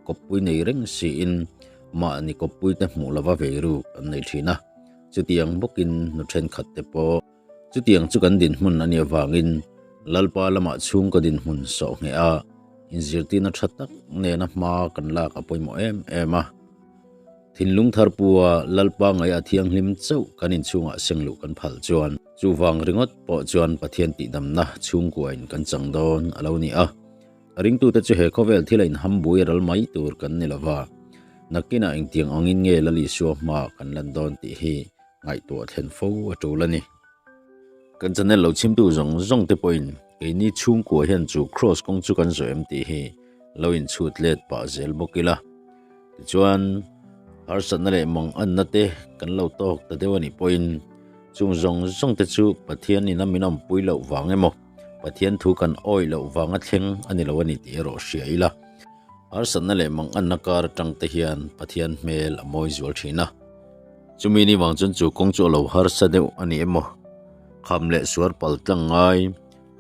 kawppui nei reng siin mahni kawppuite hmuh lova veiruk an nei thin a. Chutiang bawkin nu thenkhat te pawh chutiang chu kan dinhmun a nih avangin Lalpa lamah chhungkaw dinhmun sawh ngheh a, inzirtirna tha tak nena hma kan lak a pawimawh em em a. Thinlung thar pua Lalpa ngaih a thianghlim chauh kan inchhungah seng luh kan phal chuan chuvang ringawt pawh chuan Pathian tihdamna chhungkuain kan chang dawn a lo ni a. A ringtute chu he khawvel thila inhambui ral mai tur kan ni lova, nakinah engtiang angin nge Lal Isua hma kan lan dawn tih hi ngaihtuah thlen fo a tul a ni. Kan channel lo chhimtu zawng zawng te pawhin keini chhungkua hian chu Kraws kawng chu kan zawh em tih hi lo inchhut let pah zel bawk ila. Tichuan, harsatna leh manganna te kan lo tawk ta deuh a nih pawhin chung zawng zawng te chu Pathian ina min awmpui loh vang emaw, Pathian thu kan awih loh vanga thleng a ni lo a ni tih erawh hria ila. Harsatna leh manganna kar atang te hian Pathian hmel a mawi zual thin a. Chumi ni vang chuan chu kawng chu a lo harsa deuh a ni emaw, kham leh suar pal tlang ngai,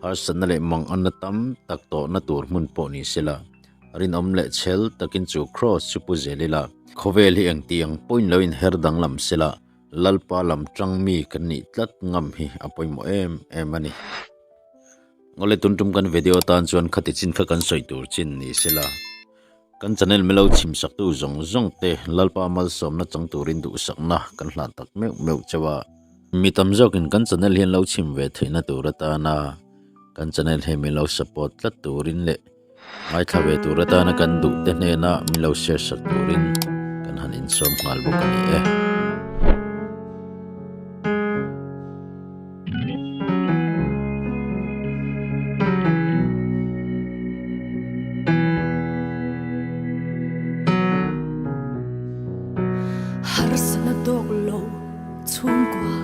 harsatna leh manganna tam tak tawhna tur hmun pawh ni sela, rinawm leh chhel takin chu kraws chu pu zel ila, khawvel hi engtiang pawhin lo inher danglam sela, Lalpa lam tang mi kan nih tlat ngam hi a pawimawh em em a ni. Ngawle tun tum kan video atan chuan khati chin kha kan sawi tur chin ni sela. Kan channel milo chhim saktu zawng zawng te Lalpa malsawmna chang turin duhsakna kan hlan tak meuh meuh cheu a. Mi tam zawkin kan channel hian lo chhim ve theihna tur atana kan channel hi milo support tlat turin leh Ngaithla ve tur atana kan duh te hnena min lo share sak turin kan han insawm nghal bawk a ni e. Harsana tawk lo chhungkua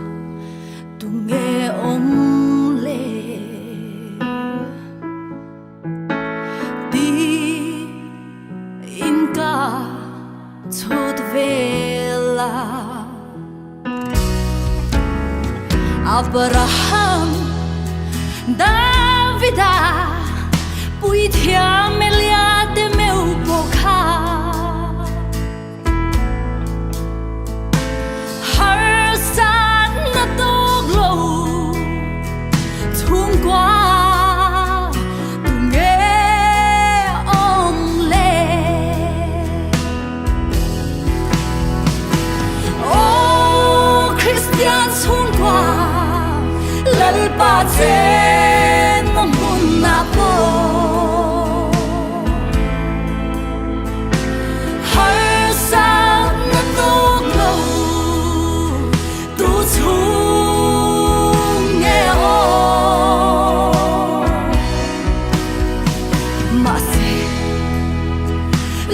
tunge awm le? Ti in ka chhut vel a. Abraham, Davida, puithiam Elia te meuh pawh kha. Harsatna tawk lo chhungkua tunge awm le? Aw Kristian chhungkua Lalpa chenna hmunah pawh Harsatna tawk lo tu chhung nge aw? Mahse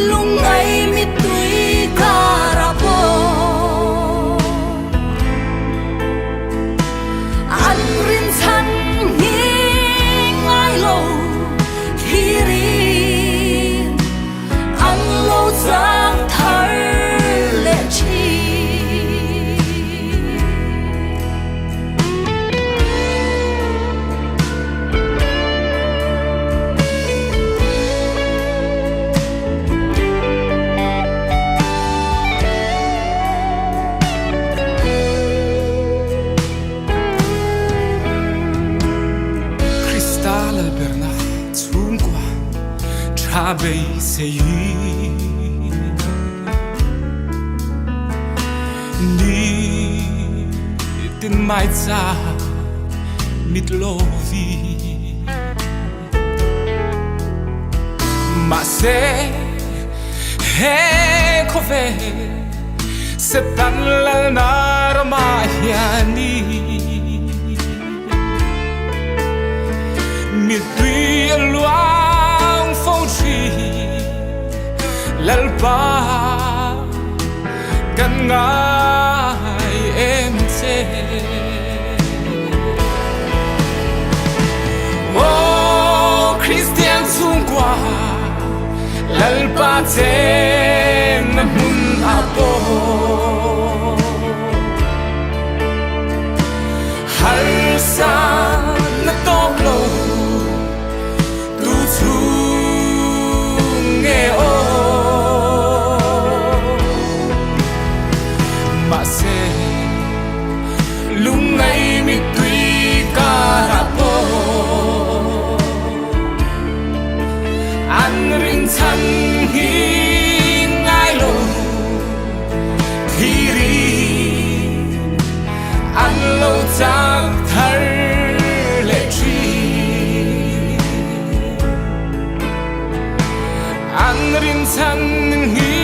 lungngai mittui kara pawh an rinchhan hi ngai lo thirin an lo chang thar leh thin. Krista Lalberna chhungkua tha beisei Ni tin mai cha mit lo vi Mahse he khawvel Satan lalna ramah hian Mittui a luang fo thin Lalpa kan ngai em che. Lalpa chenna hmun ah pawh harsa na tawk lo tu chhung nge aw mahse lungngai mittui karah pawh an rinchhan hi ngai lo thiri an lo chak thar leh thin. An rinchhan hi.